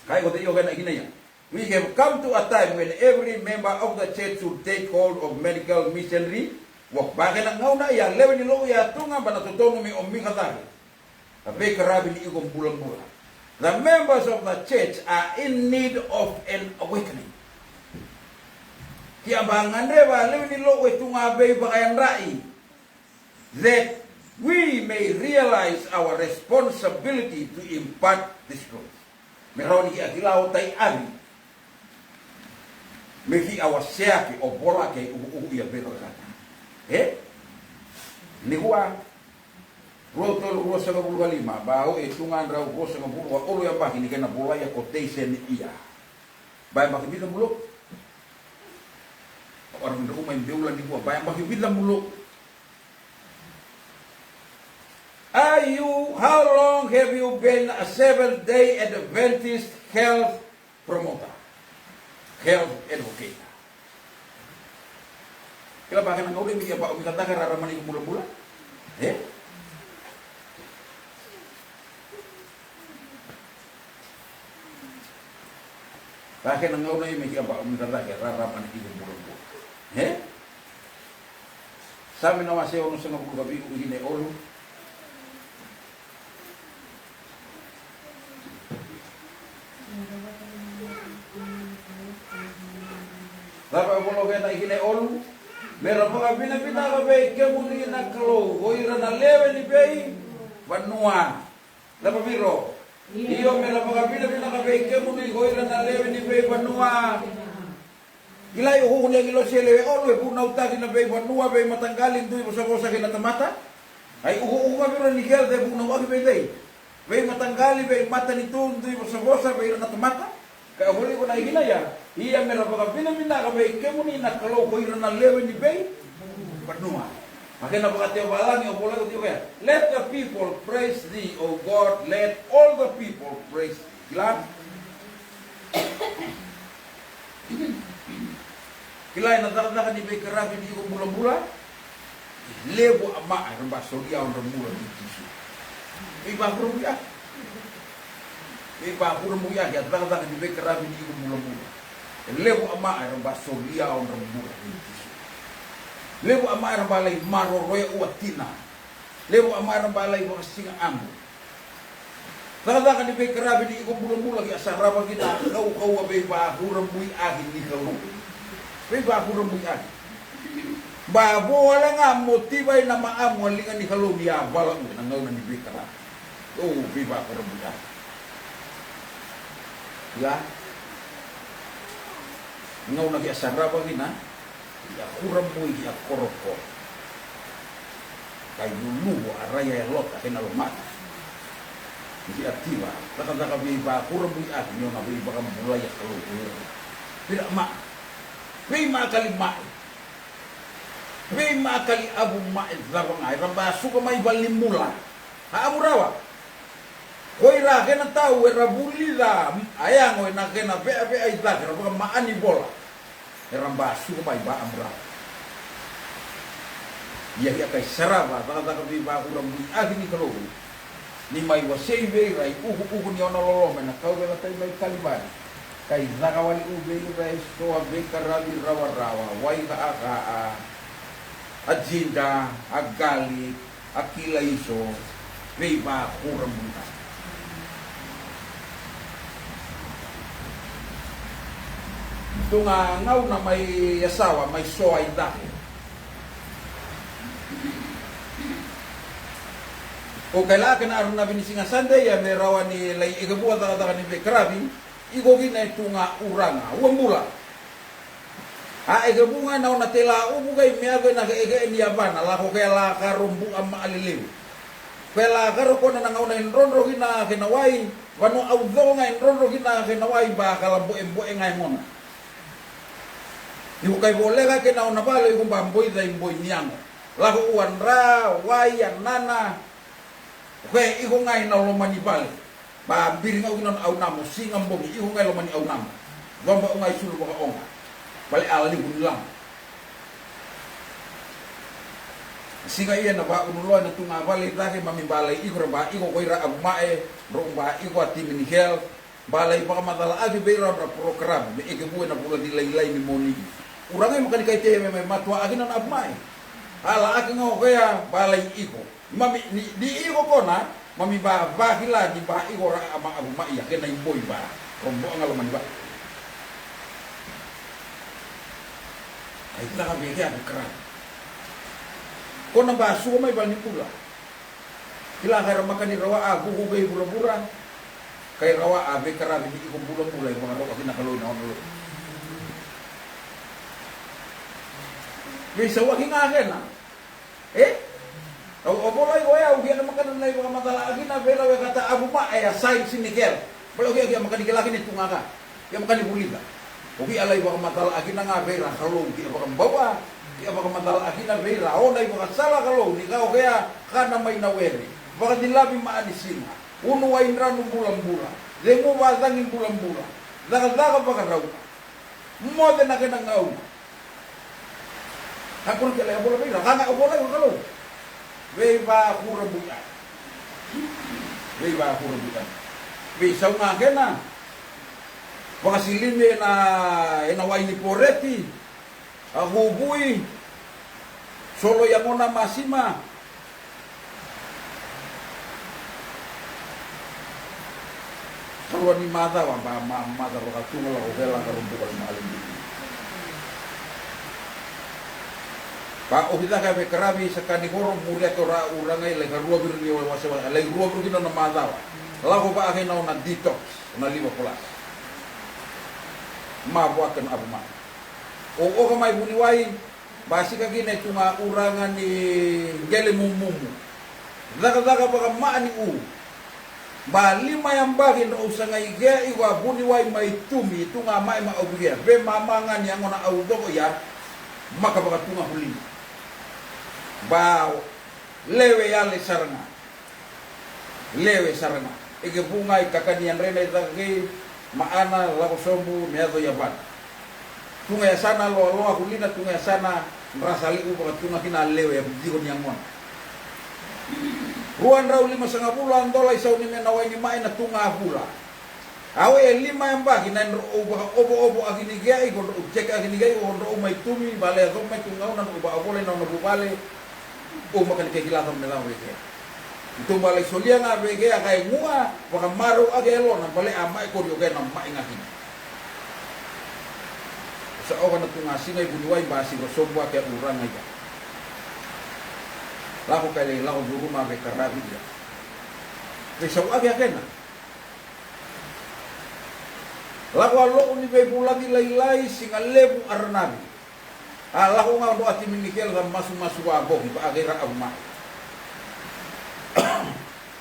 kai ko te io kena ikina ia. We have come to a time when every member of the church should take hold of medical missionary work. Ba kena gauna ia lewe ni lou ia tuga ba na totonu me o mika cake. A vei karavi ni iko bulabula. The members of the church are in need of an awakening. Ki a ba gadreva lewe ni lou e tuga vei vakayadrai. That we may realize our responsibility to impart this truth. Me rawa ni ki a kila o tai avi. Me ki a waseaki o volaki ai uhuuhu ia vei vakata. E? Ni kua. Rua tolu rua sagavulu ka lima ba o e tuga drau rua sagavulu ka olu ya baki ni kena volai a koteiseni ia. Ba e baki vita mulo. Ora mudra uma e beula ni kua ba e baki vita mulo. Are you, how long have you been a Seventh Day Adventist health promoter, health advocate? Kila ba kena gauna e miki a ba o mika cake rarama ni iko bulabula. E? Ba kena gauna e miki a ba o mika cake rarama ni iko bulabula. E? Same na wase ono sagavulu ka vitu ikina e olu. Cava e volo kena ikina e olu? Me ra vakavinavinaka vei kemuni na Kalou ko ira na lewe ni vei vanua. Cava viro? Io, me ra vakavinavinaka vei kemuni ko ira na lewe ni vei vanua. Kilai uhuhu ni agilosi e lewe olu e vunautaki na veivanua, veimataqali, dui vosavosa kei na tamata. Ai uhuuhu ga vei ira ni health e vunauaki vei cei? Veimataqali, veimatanitu, dui vosavosa, vei ira na tamata. Ka e voli iko na ikina ia, ia me ra vakavinavinaka vei kemuni na Kalou ko ira na lewe ni veivanua. A kena vakateovalagi o volai ko tiko ia, let the people praise thee, O God, let all the people praise thee. Kila? Kila ena cakacaka ni veikaravi ni iko bulabula. Levu a maa era ba solia odra bula vei Jisu. Veivakurabuitaki. Veivakurabuitaki a cakacaka ni veikaravi ni iko bulabula. E levu a maa era ba solia odra bula vei Jisu. Levu a maa era ba lai maroroya ua tina. Levu a maa era ba lai vakasiga amu. Cakacaka ni veikaravi ni iko bulabula ki a sarava kina a kaukauwa veivakurabuitaki ni Kalou. Veivakurabuitaki. Ba vo wale ga mo tivai na maamu a liga ni Kalou ni a valaku ena gauna ni veikaravi. O veivakurabuitaki. Ia. Gauna ki a sarava kina. Ki a kurabui ki a korokoro. Kai luluvu a rai a yalota kei na lomata. Ki a tiva cakacaka veivakurabuitaki ni o na veivakabulai a Kalou ko ira. Vira ma veimakali mai. Veimakali avu mai cava ga era ba suka mai valenibula. A avu rawa. Ko ira kena tau era vulica a yago ena kena veavea i cake era vakamaani vola. Era ba suka mai ba amu rawa. Ia ia kai sarava cakacaka veivakurabuitaki ni Kalou. Ni mai wasei vei ira i ukuuku ni ona loloma ena kauveilatai mai Kalivari. Kai caka wale u vei ira e so a veikaravi rawarawa, wai ka a ka a, a jinja, a gali, a kila iso, veivakurabuitaki. Tu ga gauna mai yasawa, mai soa i cake. Ko kaila kena aru na vinisiga Sade ia me rawa ni lai ikavua cakacaka ni veikaravi. Iko kina e tu ga uraga ua bula. A eke vuga ena ona tela uvu kai me yaco ena keekee ni yavana lako ke la karo bua maa lelevu. Ke la karo kona na gauna e drodro kina ke na wai. Vanua au coko ga e drodro kina ke na wai ba kala boebue ga e gona. Iko kai voleka ke na ona vale iko ba boica i boi ni yago. Lako ua dra wai a nana. Ke iko ga ena loma ni vale. Ba biri ga u kina na aunamo siga bogi iko ga e loma ni aunamo. Coba o ga i sulu vakaoga. Bale a livu ni lago. Siga ia na vaunu loa na tu ga vale i cake, mami ba lai iko ra ba iko ko ira avu mae, drou ba iko a timi ni health, ba lai vakamacala aki vei ira nodra program me eke vue na vula ni lailai ni moni. Uraga i makani kai te me mai matua aki na avu mae. Ala aki ga o kea ba lai iko. Mami ni, ni iko kona, mami ba vakila ni ba iko ra ama avu mai a kena i boi ba. Ro bo anga loma ni ba. Ai caka vei kea ko kara. Kona ba suka mai vale ni bula. Kila kai ra makani rawa a vuku vei vuravura. Kai rawa a vei karavi ni iko bulabula e vakarawa kina kalou na ono lo. Vei sauaki ga kena. E? Au, au volai ko e au kia na makana na ivakamacala akina vei rau e kata avu ma e a sai sini kel. Bale au kia kia makani kila kini tu ga ka. Kia makani vulica. O kia lai vakamacala akina ga vei ra kalou kia vakabaua. Kia vakamacala akina vei ra o na ivakasala kalou ni ka o kea kana mai na were. Vakatilavi ma ani sina. Unu wai dranu bulabula. Cegu vacagi bulabula. Cakacaka vakarau. Moce na kena gauna. Ka koro kele a vola vei ra, ka ga a vola i Kalou. Vei vakurabuiʻa. Vei vakurabuiʻa. Vei sau ga kena. Vakasilimi ena, ena wai ni poreti. A vuvui. Solo i agona masima. Karua ni macawa ba ma macawa ka tu ga lako vela ka rubuka le malibu. Ba oki cake a vekaravi sa ka ni koro muria ke o ra uraga i lai karua viru ni wase wase lai rua viru kina na macawa. Lako ba ake na ona detox na liver plus. Ma vua ke na avu ma. O oka mai vuniwai. Basika kina e tu ga uraga ni qele mumumu. Cakacaka vakamaʻa ni u. Ba lima yabaki drau sagai kea iko a vuniwai mai tumi e tu ga maʻe ma au kea. Vemama ga ni yagona au coko ia. Maka vakatuga hulina. Ba lewe yale sara ga. Lewe sara ga. Eke vu ga i kakani yadre na i caka kei maʻana lako sobu me yaco i yavana. Tu ga yasana loaloa kulina tu ga yasana dra sa liu vakatuga kina a lewe ya ciko ni yagona. Rua drau lima sagavulu a dola i sau ni me na wai ni maʻi na tu ga a vula. Au e lima yabaki na drau vakaovoovo aki ni kea iko drau ceke aki ni kea iko drau mai tumi vale yaco mai tu gauna drau vakaovolai na ona vuvale. Ou maka ni kekila cava me cava vei kea. Tou ba lai solia ga vei kea ka e gua vakamarau ake e lona bale a maʻi kori o kea na maʻi ga kina. Sa oka na tu ga siga i vuniwai ba siga sobu ake a uraga ia. Lako kai lai lako curuma vei karavi ia. Vei sau ake a kena. Lako a loʻu ni veivulaci lailai siga levu a ranavi. A lako ga o dro a timi ni kele ca masumasu a voki ba a kei ra avu maʻi.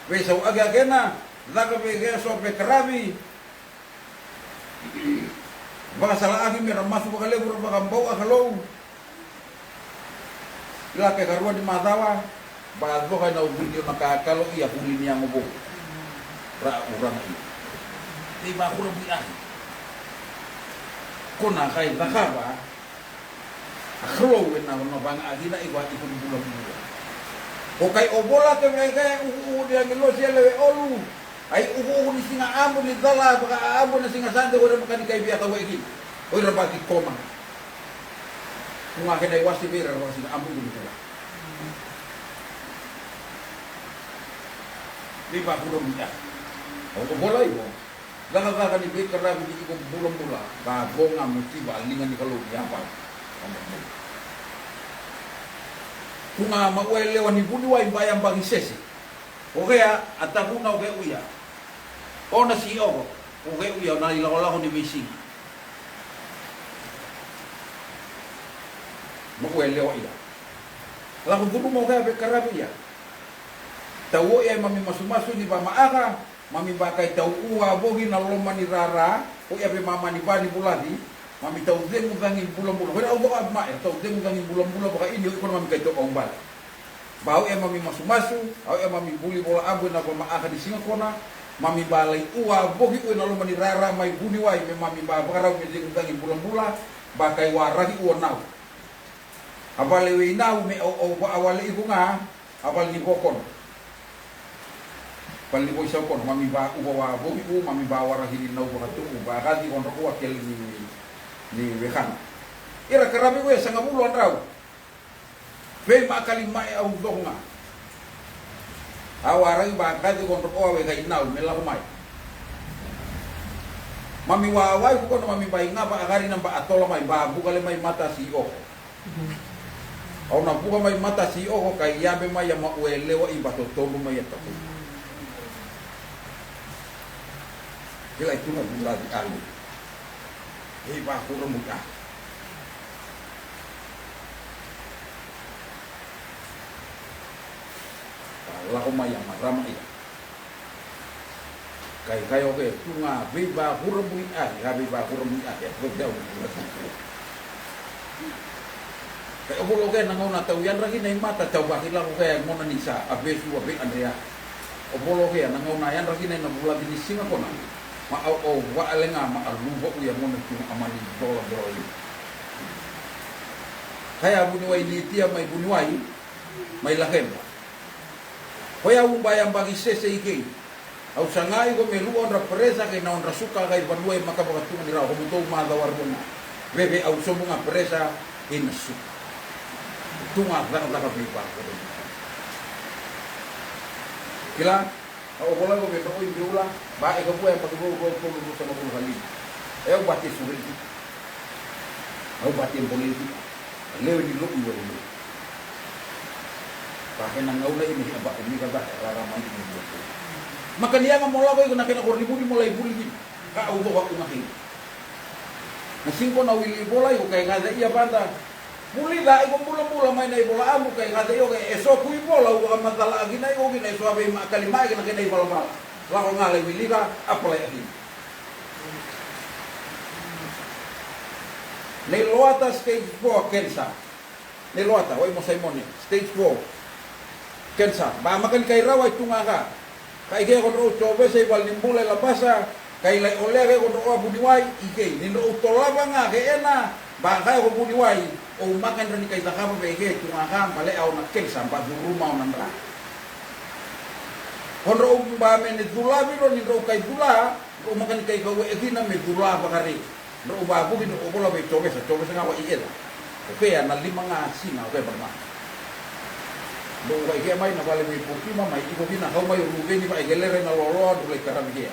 Veisau ake a kena caka vei kea so vekaravi. Vakasalaaki me ra masu vakalevu ra vakabau a kalou. Ila ke karua ni macawa ba coka ena uvuni o na kakalo ia vuli ni yago vou. Ra uraga ia. Ni vakurabuiaki. Ko na kai cakava. A kalou ena nona vagaakina iko a iko ni bulabula. Ko kai o vola ke vei kai ukuuku ni agilosi e lewe olu. Ai ukuuku ni siga abu ni cala vaka a abu ena siga sade ko ira makani kai via kau e kina. Ko ira vaki koma. Ko ga kena iwasi vei ira vaka siga abu ni cala. Ni vakurabuiaki. Au ko vola iko. Cakacaka ni veikaravi ni iko bulabula ka vo ga mo tiva a liga ni Kalou ni yavana. Ku ga maua e lewa ni vuniwai ba yabaki sese. O kea a takuna o kea uia. O na si oko o kea uia o na ilakolako ni veisiga. Maua e lewa ia. Lako curuma o kea veikaravi ia. Tau o ia e mami masumasu ni vamaaka. Mami ba kai tau ua voki na loma ni rara, ko ia vei mama ni va ni vulaci, mami tau cegu cagi bulabula. Ko ira au coko a maʻe, tau cegu cagi bulabula vaka ini o iko na mami kai tau au bale. Ba au ia mami masumasu, au ia mami vuli vola abu ena vamaaka ni siga kona, Mami ba lai ua voki ue na loma ni rara mai vuniwai me mami ba vakarau me cegu cagi bulabula, ba kai waraki ua nau. A vale wei nau me au au va a wale iko ga, a vale ni vokono. Vale ni voisau kono, mami ba uva wa voki u, mami ba waraki ni nau vakatuku, ba kaci kodro ua kele ni, ni wekana. Ira karavi ue sagavulu a drau. Vei makali mai au coko ga. A waraki ba kaci kodro oa we kai nau me lako mai. Mami wawai kukono mami ba igava a kari na ba a tola mai ba bukale mai mata si oko. Au na vuka mai mata si oko kai yabe mai a ma ue lewa i ba totonu mai a taku. Kila i tuna vulaci alu. Ei vakura mu i a. Ba lako mai a marama ia. Kai kai oke tu ga veivakura mui a, ga veivakura mui a, e ko dau. Kai o volo oke na gauna tau yadra kina i mata tau vakila oke mona ni sa a vesu a vei Andrea. O volo oke na gauna yadra kina na vulaci ni siga kona. Ma au au vaale ga ma a luva uya mona tu a mani dola dola i. Kai a vuniwai ni tia mai vuniwai mai lakeba. Koya au ba yabaki sese i kei. Au saga iko me lu'u odra presa kei na odra suka kai vanua e maka vakatugani rawa ko mutou macawa rua ga. Veve au sobu ga presa kei na suka. Tu ga cakacaka vei vakatugani. Kila, au vola iko me drakoi me ula, ba e ka vua e maka vua ua tolu rusa ma tolu ka lima. E au ba te sure iko. Au ba te bole iko. Lewe ni lo'u i walu. Ba kena gauna i ni haba e ni ka ba e rara mai i ni lo'u. Makaniyaga mo lako iko na kena ko ribuni mo lai vuli kina. Ka au toka uma kina. Na siga ko na wili ivola iko kai gaca ia vada. Vulica iko bulabula mai na ivola amu kai gaca io kai e so ku ivola au vakamacala a kina iko kina e so a vei makali mai kina kena ivalavala. Lako ga lai wilika a polai a kina. Nei loata stage four cancer. Nei loata, wai mo Saimone, stage four. Kensa, ba makani kai rawa i tu ga ka. Kai ke ko drau tove sa i val ni bula i labasa. Kai lai olea ke ko drau a vuniwai i kei ni drau tolava ga ke ena. Ba kai ko vuniwai o makani rani kai takava vei ke tu ga ka ba le au na kensa ba curuma o na dra. Ko drau ba me ni culavi ro ni drau kai cula. Drau makani kai kau e kina me cula vakare. Drau vavuki drau kola vei Jovesa, Jovesa ga wa i ela. O kea na lima ga sina o kea vaka. Drau wa i kea mai na vale vei Pokima mai iko kina kau mai o Ruveni va i kelere na loloa drau lai karavi kea.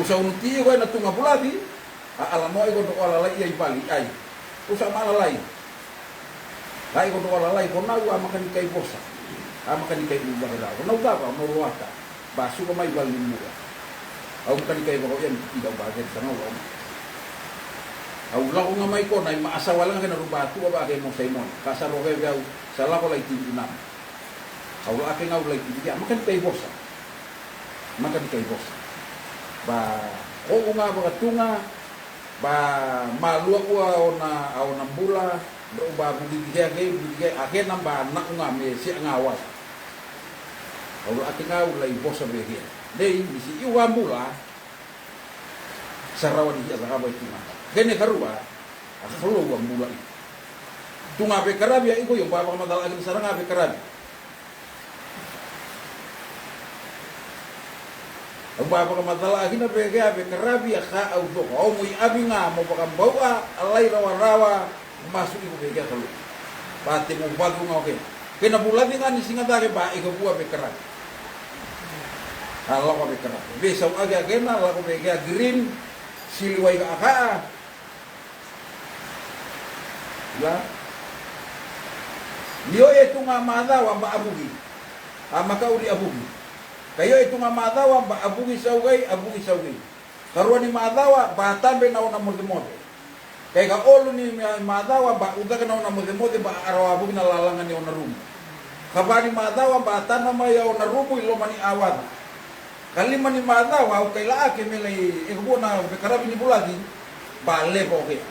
Usa unuti iko e na tuga vulavi. A ala noa iko drau alalai ia i vali ai. Usa ma alalai. Lai ko toka lalai ko nau a makani kai vosa. A makani kai uva ke rau ko nau cava mo loata. Ba suka mai val ni mua. Au makani kai vaka ia ni kiki dau ba keri sa ngau lau. Au lako ga mai kona i ma asa wale ga kena ruba tua ba ke mo Saimon ka sa roke vei au. Sa lako lai tini inama. Au lako ke ngau lai tini kia makani kai vosa. Makani kai vosa. Ba ko u ga vaka tu ga. Ba malua ua ona a ona bula. Drau ba vuki kea kei vuki kea a kena ba naku ga me sia ga wasa. Au la ake ga u lai vosa me kea. Dei ni si iu a bula. Sa rawa ni sia cakava i tu ga kene karua. A kalou a bula i tu ga vekaravi a iko io ba vakamacala ake ni sara ga vekaravi. Au ba vakamacala a kina vekea vekaravi a ka au coka o mui avi ga mo vakabau'a a lai rawarawa. Masu iko vekea kalou. Ba te mo vacu ga o kena kena vulaci ga ni siga cake ba ika vua vekaravi. A lako vekaravi veisau ake a kena lako vekea green. Siliwai ka a ka a. Ia. Ni o e tu ga macawa ba a vuki. A makauli a vuki. Ka i o e tu ga macawa ba a vuki saukai a vuki saukai. Ka rua ni macawa ba a tabe na ona mocemoce. Kai ka olu ni macawa ba a ucaka na ona mocemoce ba a arawa a vuki na lalaga ni ona rumu. Ka va ni macawa ba a tana mai a ona rumu i loma ni a waca. Ka lima ni macawa au kai la'a ke me lai e kakua na vekaravi ni vulaci. Ba leva o kea.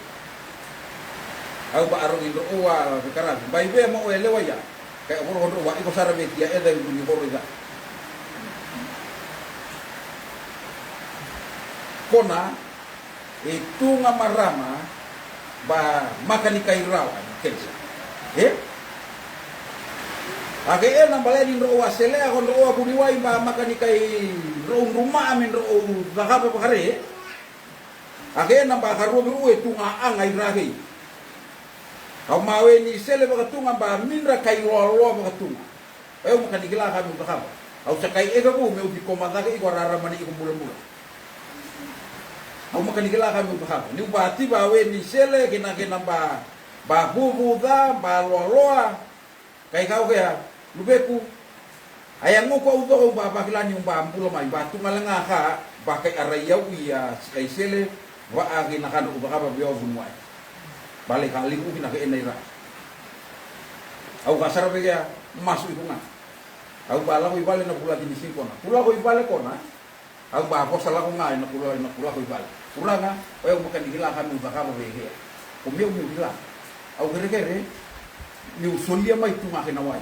Au ba arogi dro'u a vekaravi ba i vea ma o e lewa ia. Kai o koro dro'u a iko sara vei tia e cai ni koro i ca. Kona e tu ga marama ba makanikai rawa ni kenisa. E? A ke ena bale ni drou a selea ko drou a vuniwai ba makanikai drou drumaa me drou cakava vakare. A ke ena ba karua me rua e tu ga a ga i ra kei. Au mawe ni sele vakatuga ba midra kai loaloa vakatuga. Au maka ni kila ka meu cakava. Au sa kai eka vou meu ti koma cake iko a rarama ni iko bulabula. Au maka ni kila ka meu cakava. Niu ba tiva awe ni sele kena kena ba ba vuvu ca ba loaloa. Kai kau kea luveku. A yagoku au coko au ba vakila niu ba bula mai ba tu gale ga ka ba kai arai au ia kai sele. Vaa kei na ka drau cakava vei au vuniwai. Ba lai ka livu kina kei na i ra. Au ka sara vei kea masu iko ga. Au ba lako i vale na vulaki ni siga kona. Ku lako i vale kona. Au ba vosa lako ga ena ku lako ena ku lako i vale. Kuraga, o yau maka ni kila ka meu cakava vei kea. Ko meu meu kila. Au kerekere meu solia mai tu ga kei na wai.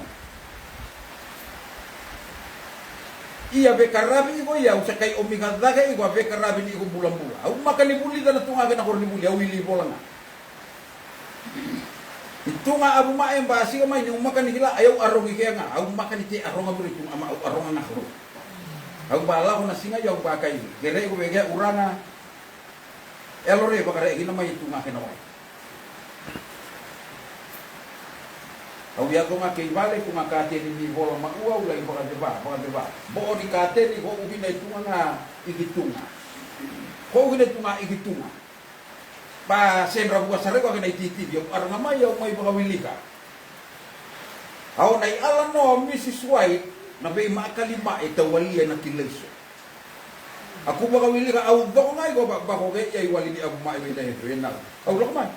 Ia vekaravi iko ia au sa kai omika cake iko a vekaravi ni iko bulabula. Au maka ni vulica na tu ga kei na koronivuli au ili vola ga. I tu ga avu ma e ba siga mai niu maka ni kila ai au arogi kea ga au maka ni te aroga muri tu ga ma au aroga ga koro. Au ba lako na siga i au ba kai kere iko vei kea uraga. E lore vakare kina mai tu ga kei na wai. Au yaco ga kei vale tu ga kateni ni vola ma ua au lai vakaceva vakaceva. Bo ni kateni ko u kina i tu ga ga i ki tu ga. Ko u kina i tu ga i ki tu ga. Ba sedra vua sara iko a kena i titivi au aroga mai au mai vakawilika. Au na i ala no Mrs White na veimakali ma e taualia na kilaiso. A ku vakawilika au coko ga iko ba bako ke ia i wali ni avu ma e vei na e vei na. Au lako mai.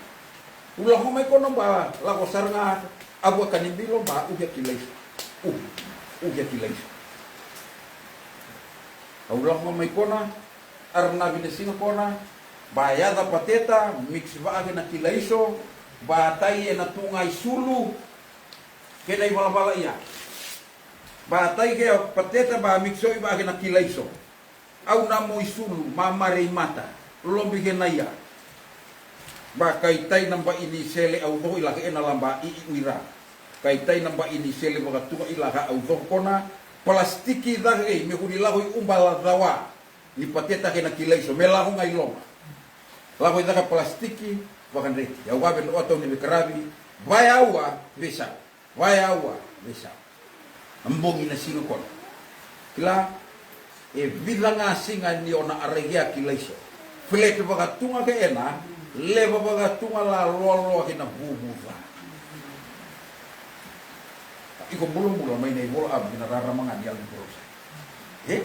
U lako mai kona ba lako sara ga avu a kani bilo ba u ke kilaiso. U u ke kilaiso. Au lako mai kona. Aranavi na siga kona ba yaca pateta mix vaa kei na kilaiso ba tai ena tu ga i sulu kei na i valavala ia. Ba tai kei a pateta ba mix oi vaa kei na kilaiso. Au na mo i sulu mamare i mata lobi kei na ia. Ba kai tai na ba ini sele au coko i laka ena laba i i uira. Kai tai na ba ini sele vakatuka i laka au coko kona. Palastiki cake kei me kuni lako i uba la cawa. Ni pateta kei na kilaiso me lako ga i loma. Lako i caka palasitiki vakadreti au kave na o tau ni veikaravi. Vayaua veisau. Vayaua veisau. Na bogi na siga kona. Kila e vica ga siga ni o na araikia kilaiso. Fileti vakatuga ke ena leva vakatuga la loaloa kei na vuvuca. Iko bulabula mai na ivola avu kei na rarama ga ni alu ni porosa. E?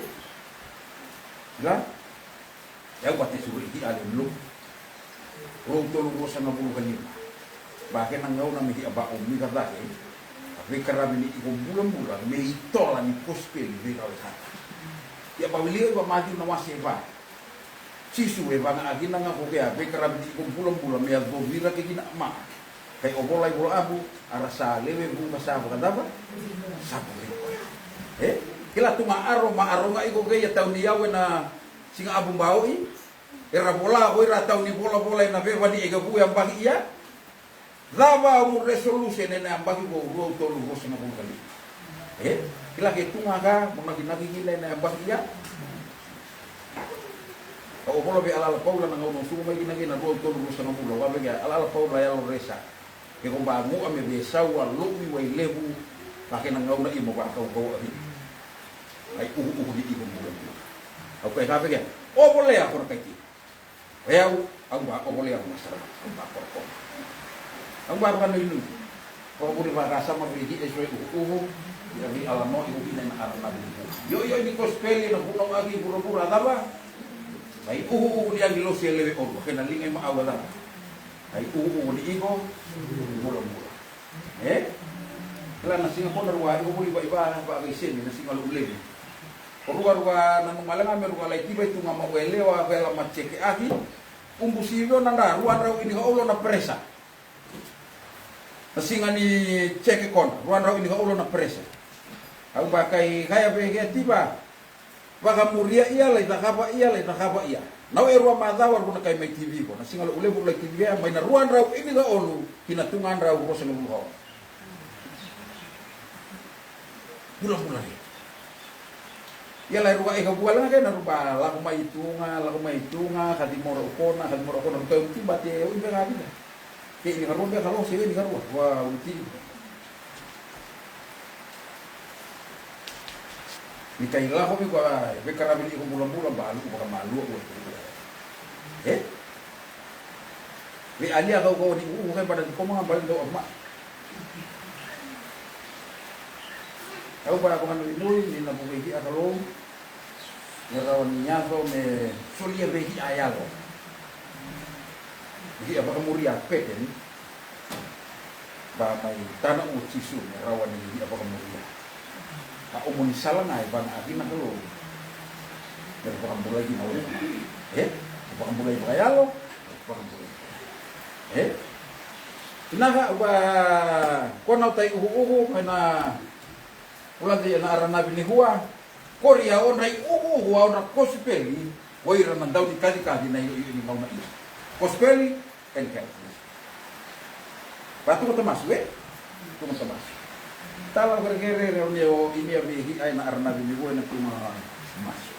Kila? E au vata e suru i ki ale ni lotu. Rua tolu rua sagavulu ka lima. Ba kena gauna me ki a ba o mika cake. A veikaravi ni iko bulabula me i tola ni kosipeli vei rawa i kata. Ia ba wilika i va Maciu na wase e va. Jisu e vaga a kina ga ko kea a veikaravi ni iko bulabula me a covira ke kina a ma. Kai o vola i vola avu a ra sa lewe vuqa sa vakacava. Sa vakacava. E? Kila tu ga aro ma aro ga iko kei a tau ni yau ena Siga a vubaoi era vola ko ira a tau ni volavola ena veva ni eka vu e a baki ia. Cava au mu resolution ena a baki ko rua u tolu vosa na volu kali. E kila ke tu ga ka mo nakinaki kina ena a baki ia. Ka o vola vei alala Paula na gauna o suka mai kina kei na rua u tolu vosa na volu a vaveke alala Paula yalo resa. Ke ko ba gua me vesau a lo'u i wai levu. Ka kena gauna i mo vakaukauwa vei. Ai uhuuhu ni iko bulabula. Au kai ka veke o volea ko na kai kina. O yau au ba o volea ko na sara au ba korokoro. Au ba vakanoinui. Ko vuli vakasama vei ki e soi uhuuhu. Ia vei ala no i uhi na ina ara na vuli. Io io ni kospeli na vunau aki vuravura a cava. Ai uhuuhu ni agilosi e lewe olua kena liga i ma au a cava. Ai uvuvu ni iko vulavula. E kila na siga ko na rua iko vuli vaiva vakaisemi na siga lo'u levu. Ko ruarua na numale ga me rua lai tiva i tu ga ma ue lewa vela ma ceke aki. Ubu sivio na dra rua drau ini ka ulo na presa. Na siga ni ceke kona rua drau ini ka ulo na presa. Au ba kai kaya vei kea tiva. Vakamuria ia lai cakava ia lai cakava ia. Na o e rua macawa rua na kai mai TV ko na siga lou levu rua TV ya mai na rua drau ini ka olu ki na tu ga drau rua sega rua ka olu. Bula bula re. Ia lai rua e ka vua lana kena ruba lako mai tu ga lako mai tu ga ka ti mora ukona ka ti mora ukona ruka uti bate o ibe ka vina. Ke ini ka rua be ka lo se ini ka rua rua uti. Ni kai lako vei koya e veikaravi ni iko bulabula ba luku vakamalua ua iko. E? Vei alia kau kau ni uu kai bada ni koma ga bali dau ama. Au ba vakanuinui ni na vukei ki a kalou. Me rawa ni yaco me solia vei ki a yalo. Ki a vakamuria pete ni. Ba mai tana o Jisu me rawa ni ia vakamuria. A omo ni sala ga e vana a kina Kalou. Me vakabulai kina o e. Me vakabulai vakayalo. Me vakabulai. E? Inaka ua kona o tai uhuuhu mai na uladi na aranavi ni hua. Kori a odra i uhuuhu a odra kosipeli. Ko ira na dau ni kacikaci na ioio ni gauna ia. Kosipeli. Kani kera. Ba tuga tamasu e? Tuga tamasu. Tala kerekere re o ne o inia vei hi ai na aranavi ni vua ena tuga masu.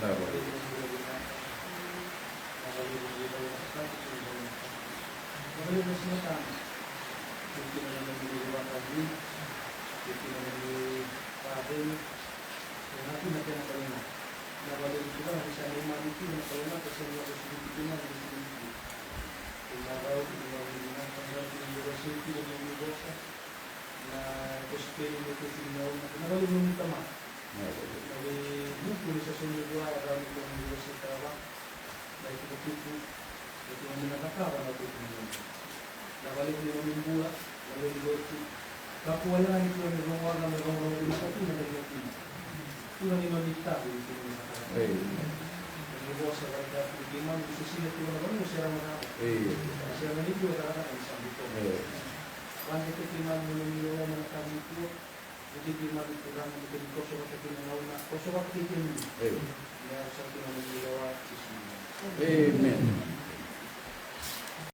Na vale. Na vale ni nomu bula, na vale ni lotu. Kakua wale ga ni kua ni rogoca me rogoca vinaka tu na vale ni lotu. Tu na ni noni tabu ni kua ni vinaka. Ni vosa vale ni lotu ni keimami ni sesina tu na vale ni sera na vale. Sera na ni kua na vale ni sambu to. Vale ni keimami ni noni rogoca na tabu ni kua. Amen.